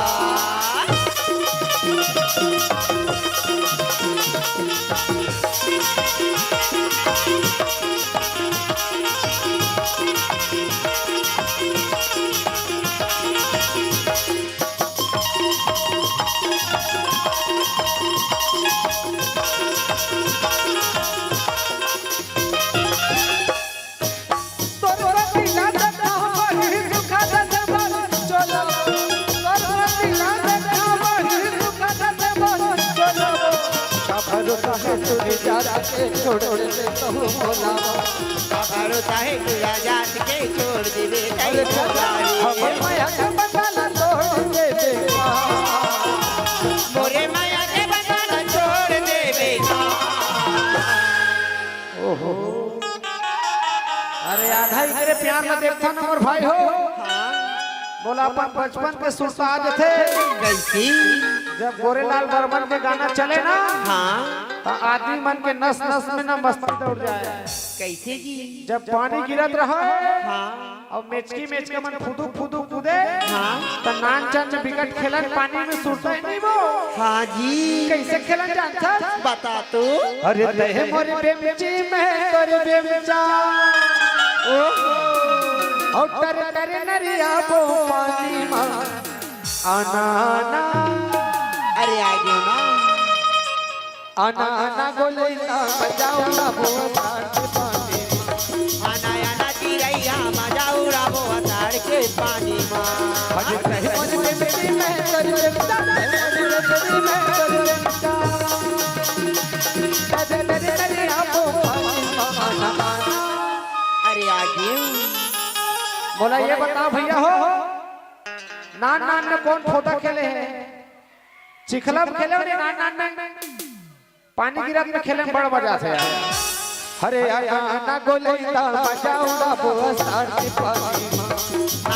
का भरोसा हे तोरे जात के छोड़ देबे कहूँ मोला। का भरोसा हे तोरे जात के छोड़ देबे अरे कहूँ मोला। हमर माया के बंधन तोड़ देबे। मोरे माया के बंधन छोड़ देबे। ओहो। अरे आधा एकरे प्यार ला देखथन हमर भाई हो। हाँ। मोला अपन बचपन के सुरता आ जथे। कइसे? जब गोरेलाल बर्मन के गाना चले ना, हाँ। त आदमी मन के नस नस में ना मस्ती दौड़ जाए। कइसे जी? जब पानी गिरत रहा, हाँ। अउ मेचकी मेचका मन फुदुक फुदुक कूदे। हाँ। त नानचन में बिकट खेलन पानी में सुरता ही नहीं वो। हाँ जी। कइसे खेलन जानथस? बता तो। अरे तैं मोर बेमची मैं तोर बेमचा। ओहो। अउ टर टर नरिया बो पानी मा। आना आना। अरे आ गयो ना। आना आना गोलैया मजा उड़ाबो असाढ़ के पानी मा। आना आना चिरैया मजा उड़ाबो असाढ़ के पानी मा। अरे तैं मोर बेमची मैं तोर बेमचा, तैं मोर बेमची मैं तोर बेमचा। तैं मोर बेमची मैं तोर बेमचा। अरे आगे। मोला ये बता भैया हो, नान नान में कोन फोदा खेले हे? चिखला में खेले हो नी नान नान में? पानी गिरत में खेले में बड़ मजा आथे यार। अरे आना आना गोलैया मजा उड़ाबो असाढ़ के पानी मा।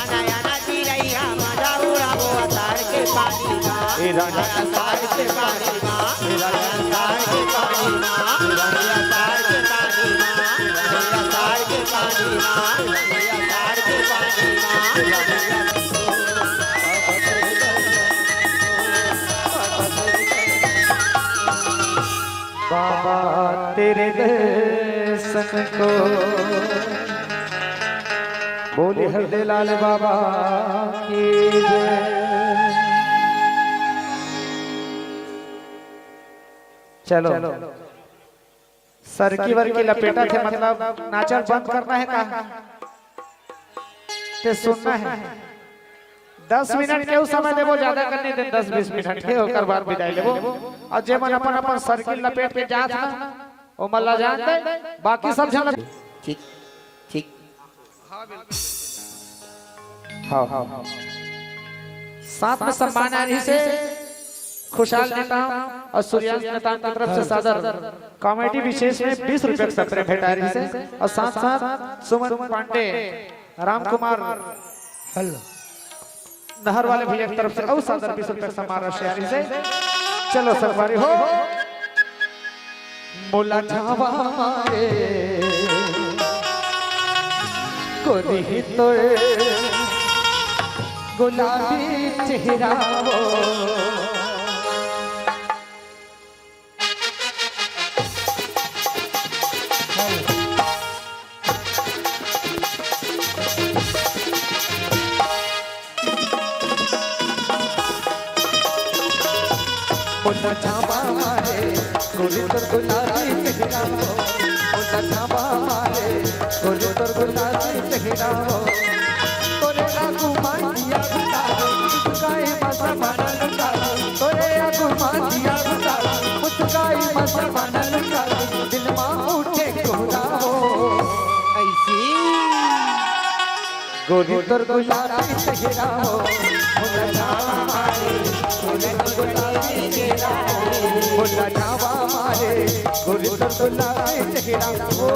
आना आना चिरैया मजा उड़ाबो असाढ़ के पानी मा। ए राजा। असाढ़ के पानी मा। ए राजा। असाढ़ के पानी मा। असाढ़ के पानी मा। असाढ़ के पानी मा। असाढ़ के पानी मा। बाबा तेरे दर्शन को। बोले हरदे लाल बाबा की जय। चलो, सरकी वरकी लपेटा थे, मतलब नाचल बंद करना हे का? ते सुनना हे। दस मिनट के उ समय देबो, ज्यादा करने दे, दस बीस मिनट के, ओकर बाद बिदाई लेबो। अउ जे मन अपन अपन सरकी लपेट के जात ना, ओ मन ला जान दे, बाकी सब झन ला ठीक, ठीक। हाँ, हाँ। साथ में सम्मान आ रहिसे खुशहाल नेताम अउ सूर्यांश नेताम की तरफ से सादर कॉमेडी विशेष में बीस रुपया के सप्रे भेंट आ रहिसे अउ साथ साथ सुमन पांडे, राम कुमार हेलो। नहर वाले भैया की तरफ से अउ सादर बीस रुपया के सम्मान राशि आ रहिसे। चलो संगवारी हो। मोला झावा मारे कोरी तोर गुलाबी चेहरा वो। ओ नचावा मारे गोरी तोर गुलाबी चेहरा वो। ओ नचावा मारे गोरी तोर गुलाबी चेहरा वो। तोरे आगू मांगिया गुलाबी, मुस्काई मजा मारा लुटाबी। तोरे आगू मांगिया गुलाबी, मुस्काई मजा मारा लुटाबी। दिल मा उठे कोहरा वो। ऐसी गोरी तोर गुलाबी चेहरा वो, ओ नचावा मारे गोरी तोर गुलाबी चेहरा वो। ओ नचावा मारे गोरी तोर गुलाबी चेहरा वो।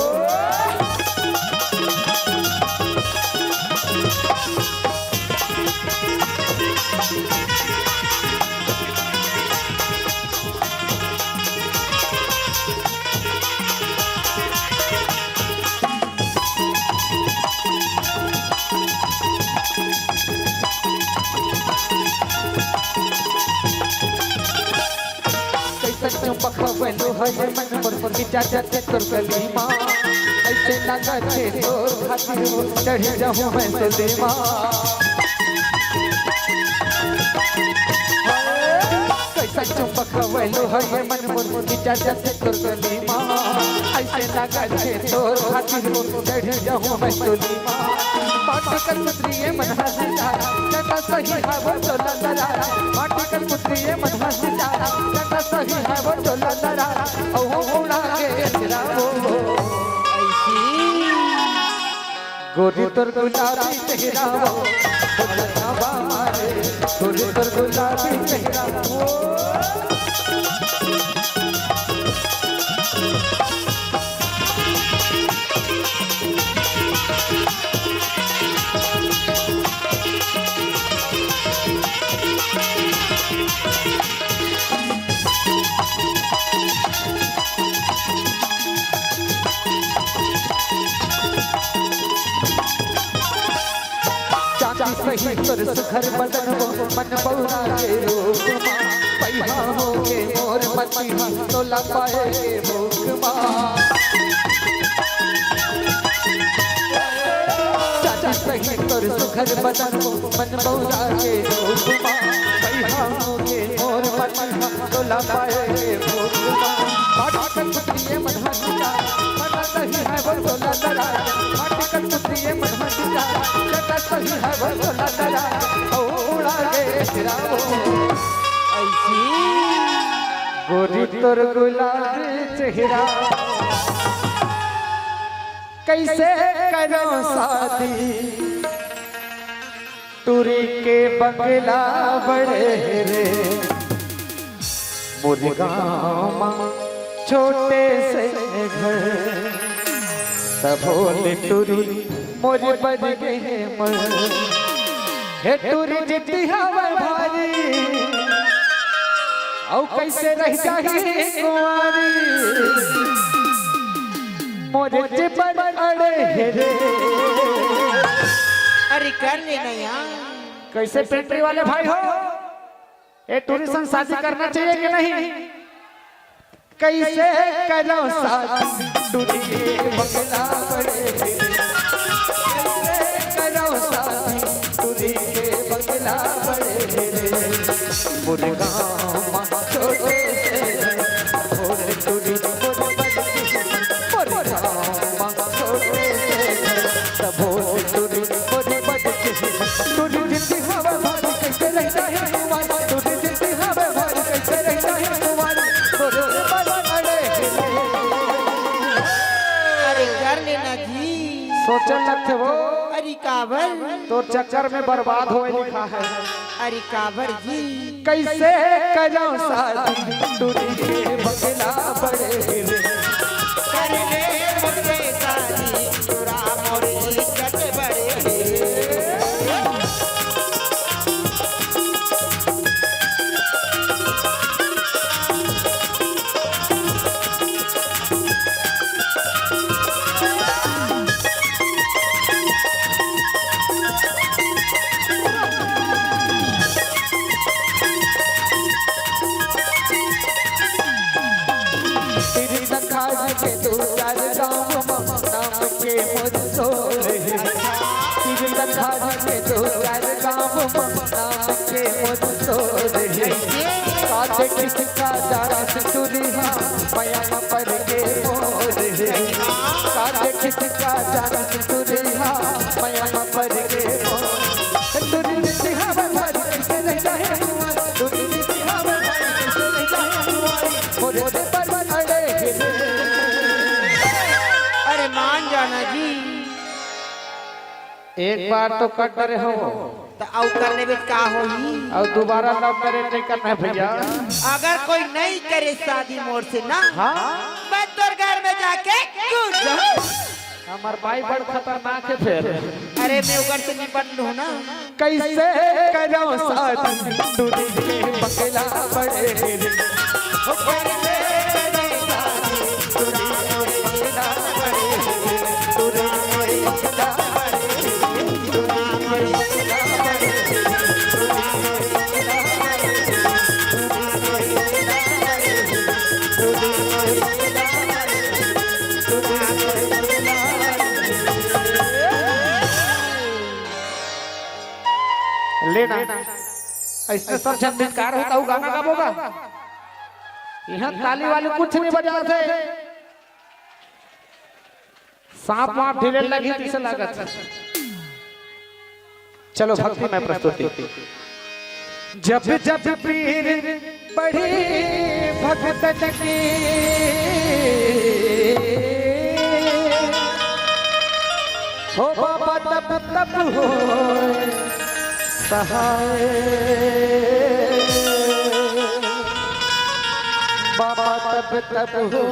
कैसन चुंबक हवे लोहा ये मन मोर, खिंचा जाथे तोर कली मा। ऐसे लागथे तोर खातिर वो, चढ़ जाहूं मैं सुली मा। कैसन चुंबक हवे लोहा ये मन मोर, खिंचा जाथे तोर कली मा। ऐसे लागथे तोर खातिर वो, चढ़ जाहूं मैं सुली मा। माटी कर पुतरी ये मन हंस जारा, चंदा सही है वो तो लंदरा। माटी कर पुतरी ये मन हंस जारा, चंदा सही है वो तो लंदरा। ओ हो उड़ा के चेहरा वो। ऐसी गोरी तोर गुलाबी चेहरा वो, ओ नचावा मारे गोरी तोर गुलाबी चेहरा वो। चांदी सही तोर सुघर बदन वो, मन बौरा के रूप मा। पैहा हो के मोर मतिहा, तोला पाए के भूख मा। चांदी सही तोर सुघर बदन वो, मन बौरा के रूप मा। पैहा हो के मोर मतिहा, तोला पाए के भूख मा। बाटा कर पुतरी ये मन हंस जारा, मन सही है वो तो लंदरा। बाटा कर पुतरी ये मन हंस जारा, चंदा सही है वो तो लंदरा। ओ उड़ा के चेहरा वो। ऐसी गोरी तोर गुलाबी चेहरा। कैसे करो शादी, टूरी के बंगला बड़े रे। मोर गाँव मा छोटे से घर, तभो ले टूरी मोर बड़ गे मन। हे टूरी जिद्दी हवय भारी, अउ कैसे रह जाही कुंवारी। मोर जीवन अड़े हे रे। अरे कर लेना यार। कैसे पेंट्री वाले भाई हो? ए टूरी संग शादी करना चाहिए कि नहीं? कैसे करो शादी टूरी के बंगला बड़े रे। कैसे करो शादी टूरी के बंगला बड़े रे। मोर गाँव मा छोटे से घर, भोले टूरी मोर बड़की, मोर गाँव मा छोटे से घर, तभो टूरी मोर बड़की। टूरी जिद्दी हवय भारी, कैसे रह जाही कुंवारी। टूरी जिद्दी हवय भारी, कैसे रह जाही कुंवारी। तोरे मन अड़े हे। अरे कर लेना जी। सोचन लगथे वो। अरे काबर? तोर चक्कर में बर्बाद होए लिखा है। अरे काबर जी? कैसे करो शादी टूरी के बंगला बड़े रे। कर ले मुझसे शादी, तोरा मोर इज्जत बड़े रे। के मोर सोर हे। का देखिस का जाना सिंदुरिहा, मया म पर के मोर हे। का देखिस का जाना सिंदुरिहा, मया म पर के मोर। सिंदुरी में सिहावा भर कैसे रह जाए हुआ, सिंदुरी में सिहावा भर कैसे रह जाए हुआ। मोर से पर अड़े हे। अरे मान जाना जी। एक बार तो कर डरे हो। त अउ कर लेबे त का होही? अउ दोबारा love marriage नहीं करना है भैया। अगर कोई नहीं करे शादी मोर से ना, हाँ? मैं तोर घर में जाके कूद जाऊं। हमर बाई बड़ खतरनाक हे फेर। अरे मैं ओकर से निपट लूं ना। कैसे करो शादी, दूरी के बकला बड़े। लेना। अइसने सब झन बेकार होता हूँ, गाना गाबो गा। यहाँ ताली वाली कुछ नहीं बजा थे। सांप वाप ढीले लगी, किसे लागत? चलो, भक्ति में प्रस्तुति। जब जब पीर पड़ी भगतन की, हो बाबा तब तब हो सहाय। बाबा तब तब हो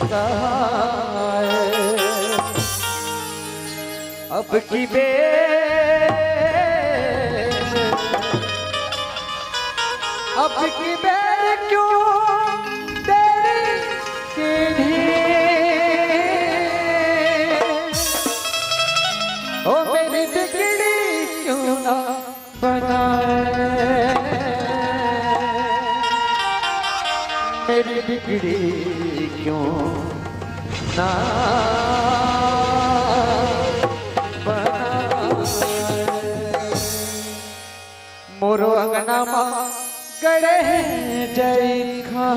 सहाय। अब की बेर, अब की बेर क्यों तेरी सीढ़ी, ओ मेरी बिगड़ी क्यों ना बनाए, मेरी बिगड़ी क्यों ना बनाए। मोरो अंगना मा गड़े जैखा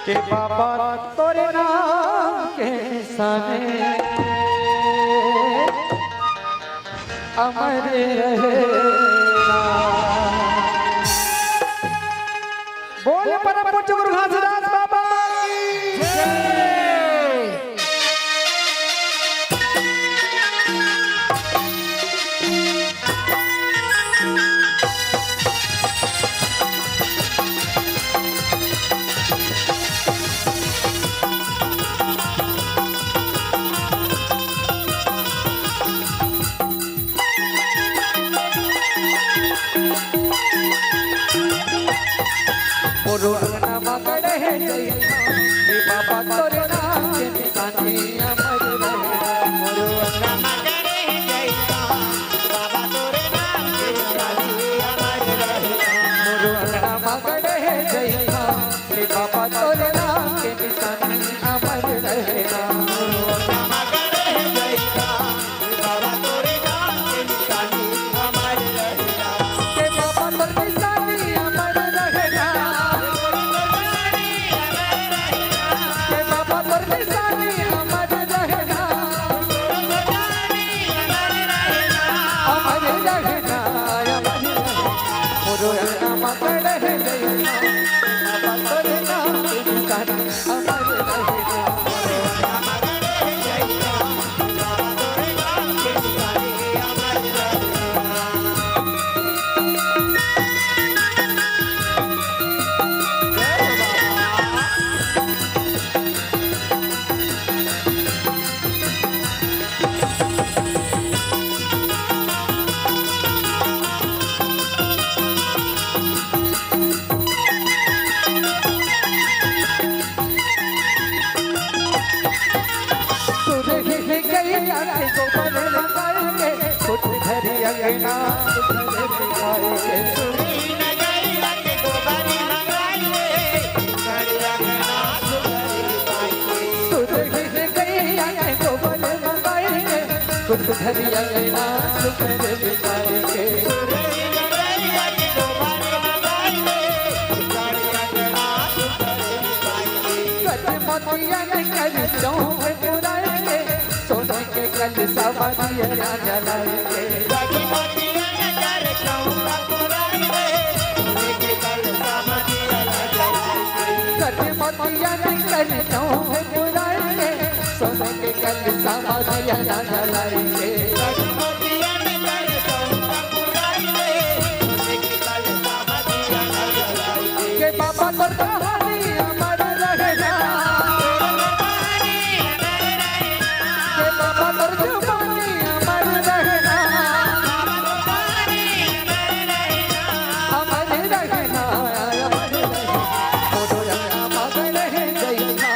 के बाबा तोरे नाम के साने अमर रहे। बोल परम पूज्य गुरु घासीदास बाबा की जय। मोरो अंगना मा गड़े जैखा, हे बाबा तोरे नाम के निशानी अमर रहे। मोरो अंगना मा गड़े जैखा, बाबा तोरे नाम के निशानी अमर रहे। मोरो अंगना मा गड़े जैखा, हे बाबा तोरे नाम के निशानी अमर रहे। मोरो अंगना मा गड़े जैखा, बाबा तोरे नाम के निशानी अमर रहे। के बाबा तोर निशानी अमर रहे। के बाबा तोर निशानी अमर रहे। अमर रहे, अमर रहे। मोरो अंगना मा गड़े जैखा, बाबा तोरे नाम के निशानी अमर रहे। सुरही गैया के गोबर लगाए के, खुद घर अंगना सुधर पाए के। सुरही गैया के गोबर लगाए के, घर अंगना सुधर पाए के। सुरही गैया के गोबर लगाए के, सुधरी अंगना सुधर बिताए के। कट मोतियन कर चौक पुराए के, सोने के कलसा मा दिया जलाए के। कट मोतियन कर चौक पुराए के, सोने के कलसा मा दिया जलाए के। के बाबा तोर कहानी अमर रहना। के बाबा तोर जुबानी अमर रहना। अमर रहना, अमर रहना। मोरो अमर रह जइना।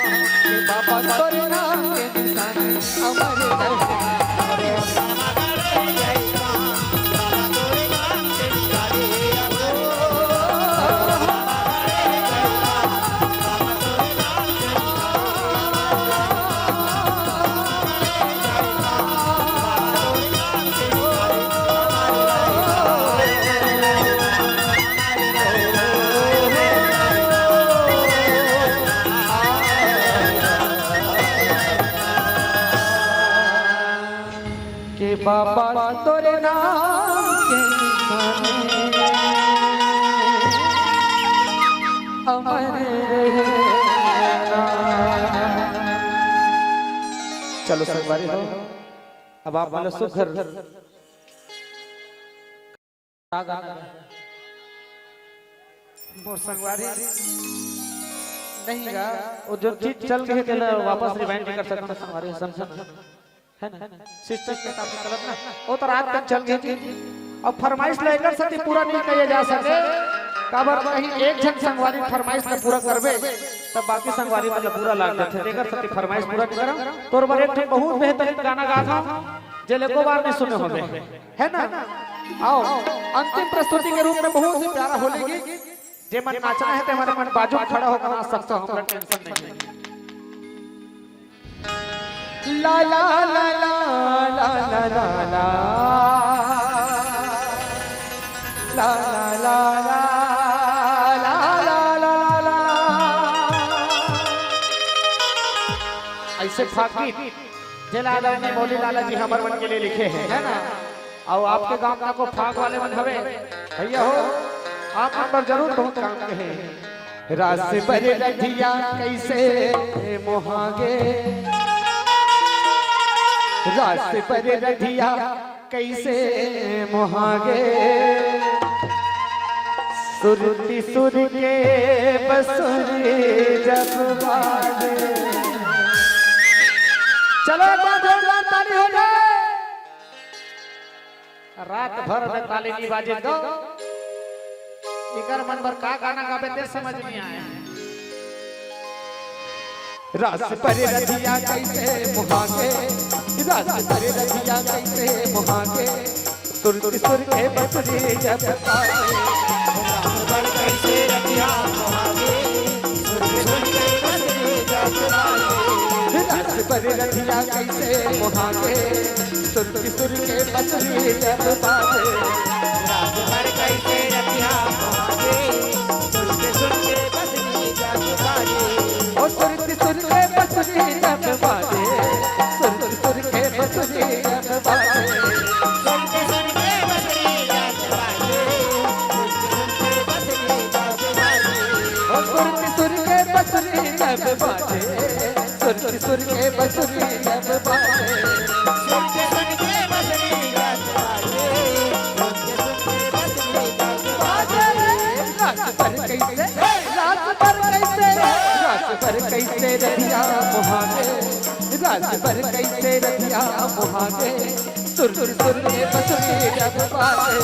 के बाबा तोर नाम के निशानी अमर रहना। के बाबा तोरे नाम के निशानी अमर रहना। चलो संगवारी हो, अब आप मन ला सुघर का गाना? मोर संगवारी नहीं गा, वो जो चीज चल गई तेला वापस rewind नहीं कर सकता संगवारी, समझा ना? है ना? System के हिसाब से चलत ना, वो तो रात तक चल गई थी। अब फरमाइश ला एकर सेती पूरा नहीं किया जा सके, काबर कहीं एक झन संगवारी फरमाइश ला पूरा करबे, तब बाकी संगवारी मन ला बुरा लाग जाथे। एकर सेती फरमाइश पूरा नहीं करम। तोर बर एक ठन बहुत बेहतरीन गाना गात हूँ, जेला एको बार नहीं सुने होबे। है ना? आओ, अंतिम प्रस्तुति के रूप में बहुत ही प्यारा होली गीत, जे मन नाचना है, ते मन, मन बाजू में खड़ा होकर नाच सकते हो, हमरा tension नहीं है। ला, ला, ला, ला, ला, ला, ला, ला। ला, ला, ला, ला, ला, ला, ला, ला, ला। ऐसे फाग गीत जेला आदरणीय मौली लाला जी हमर मन के लिए लिखे हैं, है ना? अउ आपके गांव में को फाग वाले मन हवे, भैया हो, आप मन बर जरूर बहुत काम के हैं। रास बर रधिया कैसे मोहागे, रास बर रधिया कैसे मोहागे, सुरती सुर के बसुरी जब बाजे। चलो एक बार जोरदार ताली हो जाए। रात भर में ताली नहीं बाजे तो इकर मन बर का गाना गाबे ते समझ नहीं आए। रास बर रधिया कैसे मोहागे, रास बर रधिया कैसे मोहागे, सुर सुर के बसुरी जब बाजे। रास बर कैसे रधिया मोहागे, सुर सुर के बसुरी जब बाजे। रास बर रधिया कैसे मोहागे, सुर सुर के बसुरी जब बाजे। रास बर कैसे रधिया मोहागे, सुर सुर के बसुरी जब बाजे। ओ सुर सुर के बसुरी जब बाजे, सुर सुर के बसुरी जब बाजे। सुर सुर के बसुरी जब बाजे, सुर सुर के बसुरी जब बाजे। ओ सुर सुर के बसुरी जब बाजे, सुर सुर के बसुरी जब बाजे। सुर सुर के बसुरी जब बाजे, सुर सुर के बसुरी जब बाजे। रास बर कैसे, रास बर कैसे, रास बर कैसे रधिया मोहागे, रास बर कैसे रधिया मोहागे, सुर सुर के बसुरी जब बाजे।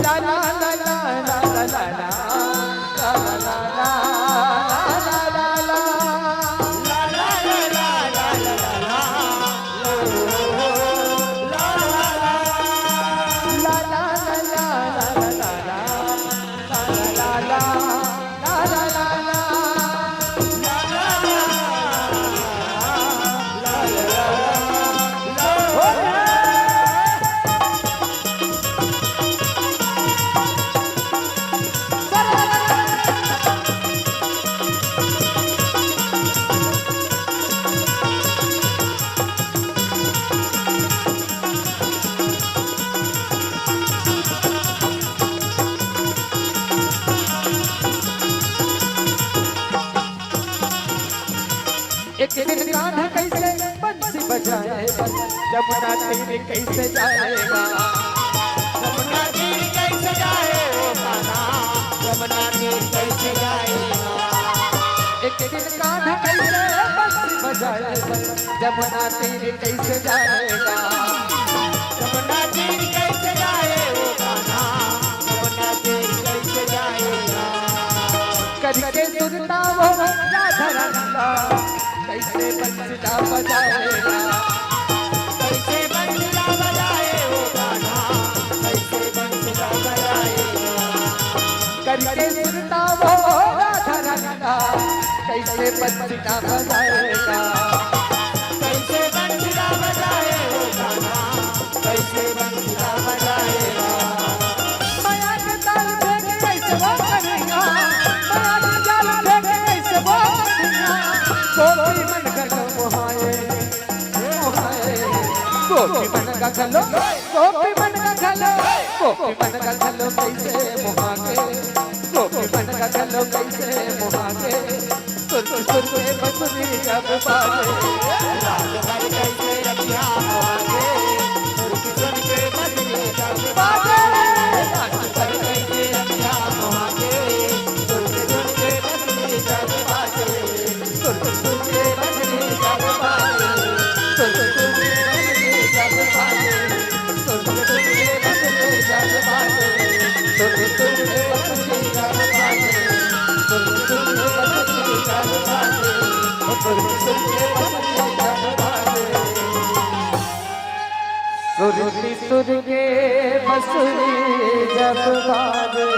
ला ला ला ला ला ला ला ला। एक दिन कान्हा कैसे बंसी बजाएगा, जमुना तीर कैसे जाएगा। जमुना तीर कैसे जाए ओ कान्हा, जमुना तीर कैसे जाएगा। एक दिन कान्हा कैसे बंसी बजाएगा, जमुना तीर कैसे जाएगा। जमुना तीर कैसे जाए ओ कान्हा, जमुना तीर कैसे जाएगा। करके सुरता वो राधा रंगा, कैसे बंसला बजाएगा। कैसे बंसला बजाए ओ कान्हा, कैसे बंसला बजाएगा। करके सुरता वो राधा रंगा, कैसे बंसला बजाएगा। कैसे बंसला बजाए ओ कान्हा, कैसे बंसला बजाएगा। मया के ताल देख कैसे वो करेगा, मया के जाल देख कैसे वो करेगा। गोपी मन का गलो मोहाए, मोहाए। गोपी मन का गलो, गोपी मन का गलो, गोपी मन का गलो कैसे मोहा के, गोपी मन का गलो कैसे मोहा के। सुर सुर के बंसुरी जब बाजे, रात भर कैसे रखिया मोहा के। सुर सुर के बंसुरी जब बाजे, रात भर कैसे रखिया मोहा के। सुर सुर के बंसुरी जब बाजे, सुर सुर के बंसुरी जब बाजे, सुर सुर के बंसुरी जब बाजे, सुर सुर के बंसुरी जब बाजे, सुर सुर के बंसुरी जब बाजे। सुरती सुर के बंसुरी जब बाजे।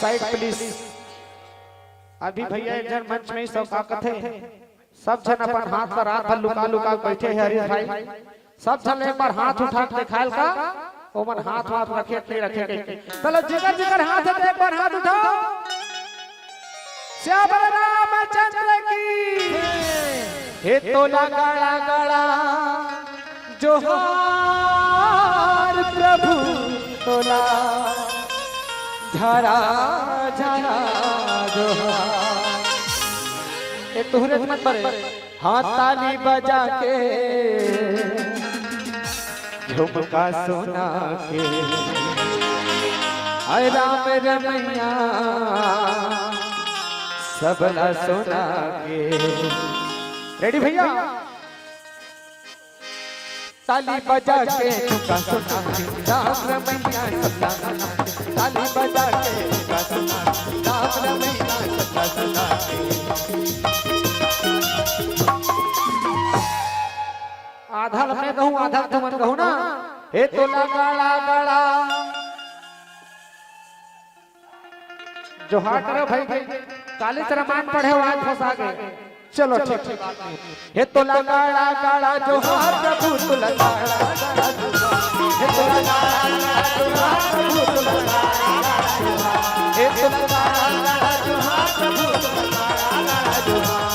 Side please। अभी भैया एक झन मंच में ही सब का कथे, सब झन अपन हाथ ला रात भर लुका लुका के बैठे हे हरीश भाई। सब झन एक बार हाथ उठा के देखायल का, ओमन हाथ वाथ रखे के नहीं रखे के। चलो, जेकर जेकर हाथ हे, एक बार हाथ उठाओ। श्याम रामचंद्र की। हे तोला गाड़ा गाड़ा जोहार प्रभु तोला, झरा झरा जोहार। ए तोहरे मत बरे। हाँ, ताली बजा के, झुमका सुना के, आय राम रमैया, सबला सुना के। Ready भैया? ताली बजा के झुमका सुना के, राम रमैया सबला सुना के। ताली बजा के झुमका सुना के, राम रमैया सबला सुना के। आधा ल मैं कहूँ, आधा ल तुमन कहू ना। हे तोला गाड़ा गाड़ा जोहार करो भाई के, काली तरह मान पढ़े हो, आज फंसा गए। चलो, ठीक, ठीक। हे तोला गाड़ा गाड़ा जोहार प्रभु, तोला गाड़ा गाड़ा जोहार। हे तोला गाड़ा गाड़ा जोहार प्रभु, तोला गाड़ा गाड़ा जोहार। हे तोला गाड़ा गाड़ा जोहार प्रभु, तोला गाड़ा गाड़ा जोहार।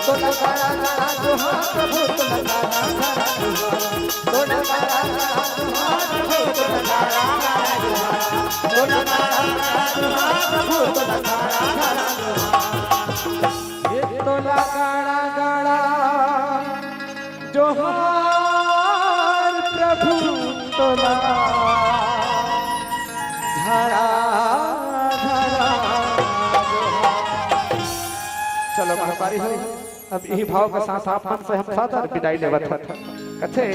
तोला गाड़ा गाड़ा जोहार प्रभु, तोला गाड़ा गाड़ा जोहार। तोला गाड़ा गाड़ा जोहार प्रभु, तोला गाड़ा गाड़ा जोहार। हे तोला गाड़ा गाड़ा जोहार प्रभु तोला, झरा झरा जोहार। चलो, महतारी हो। अब इही भाव के साथ आप मन से हम सादर विदाई लेवत हन। कथे,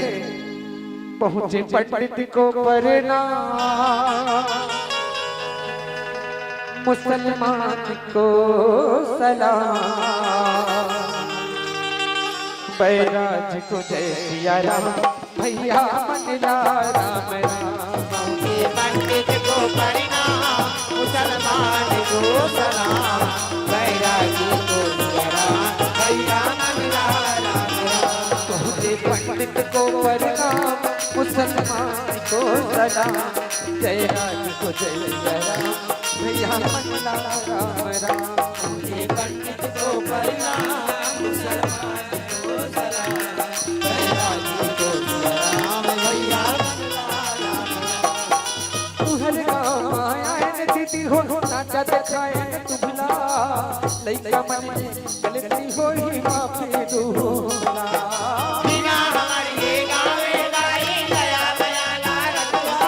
पहुँचे पंडित को प्रणाम, मुसलमान को सलाम, बैराज को जय सिया राम। भैया मन ला राम राम। ये पंडित को प्रणाम, मुसलमान को सलाम, बैरागी को सलाम, भैया मन ला राम राम। पहुँचे पंडित को प्रणाम, मुसलमान को सलाम, बैरागी को जय राम, भैया मन ला राम राम। ये पंडित को प्रणाम, मुसलमान को सलाम, बैरागी को सलाम, भैया मन ला राम राम। तुहर गाँव आयन दीदी हो, नाचा देखायन तुभला। लइका मन में गलती होही माफी दूला। बिना हमर ये गाँव हे दाई, दया मया ना रखिहो।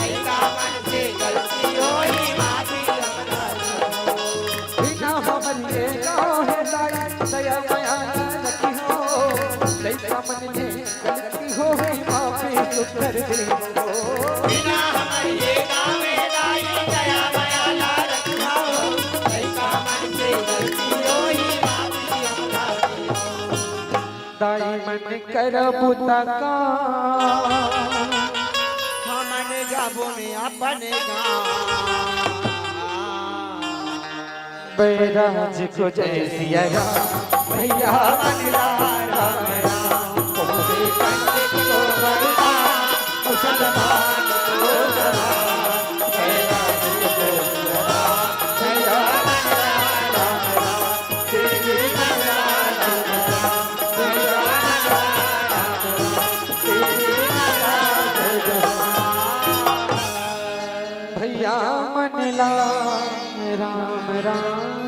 लइका मन से गलती होही माफी दूला। बिना हमर ये गाँव हे दाई, दया मया ना रखिहो। लइका मन में गलती होही माफी सुधर देहो। बिना हमर ये गाँव हे दाई, दया मया ना रखिहो। लइका मन से गलती होही माफी सुधर देहो। दाई मन करबू त का? हमन जाबो ने अपन गाँव। बैराज को जय सिया राम, भैया मन ला राम राम। कोई पंडित को बरदान, मुसलमान को सलाम। बैराज को जय सिया राम, भैया मन ला राम राम। तेरी मन ला राम राम, भैया मन ला राम राम। तेरी मन ला राम राम। भैया मन ला राम राम।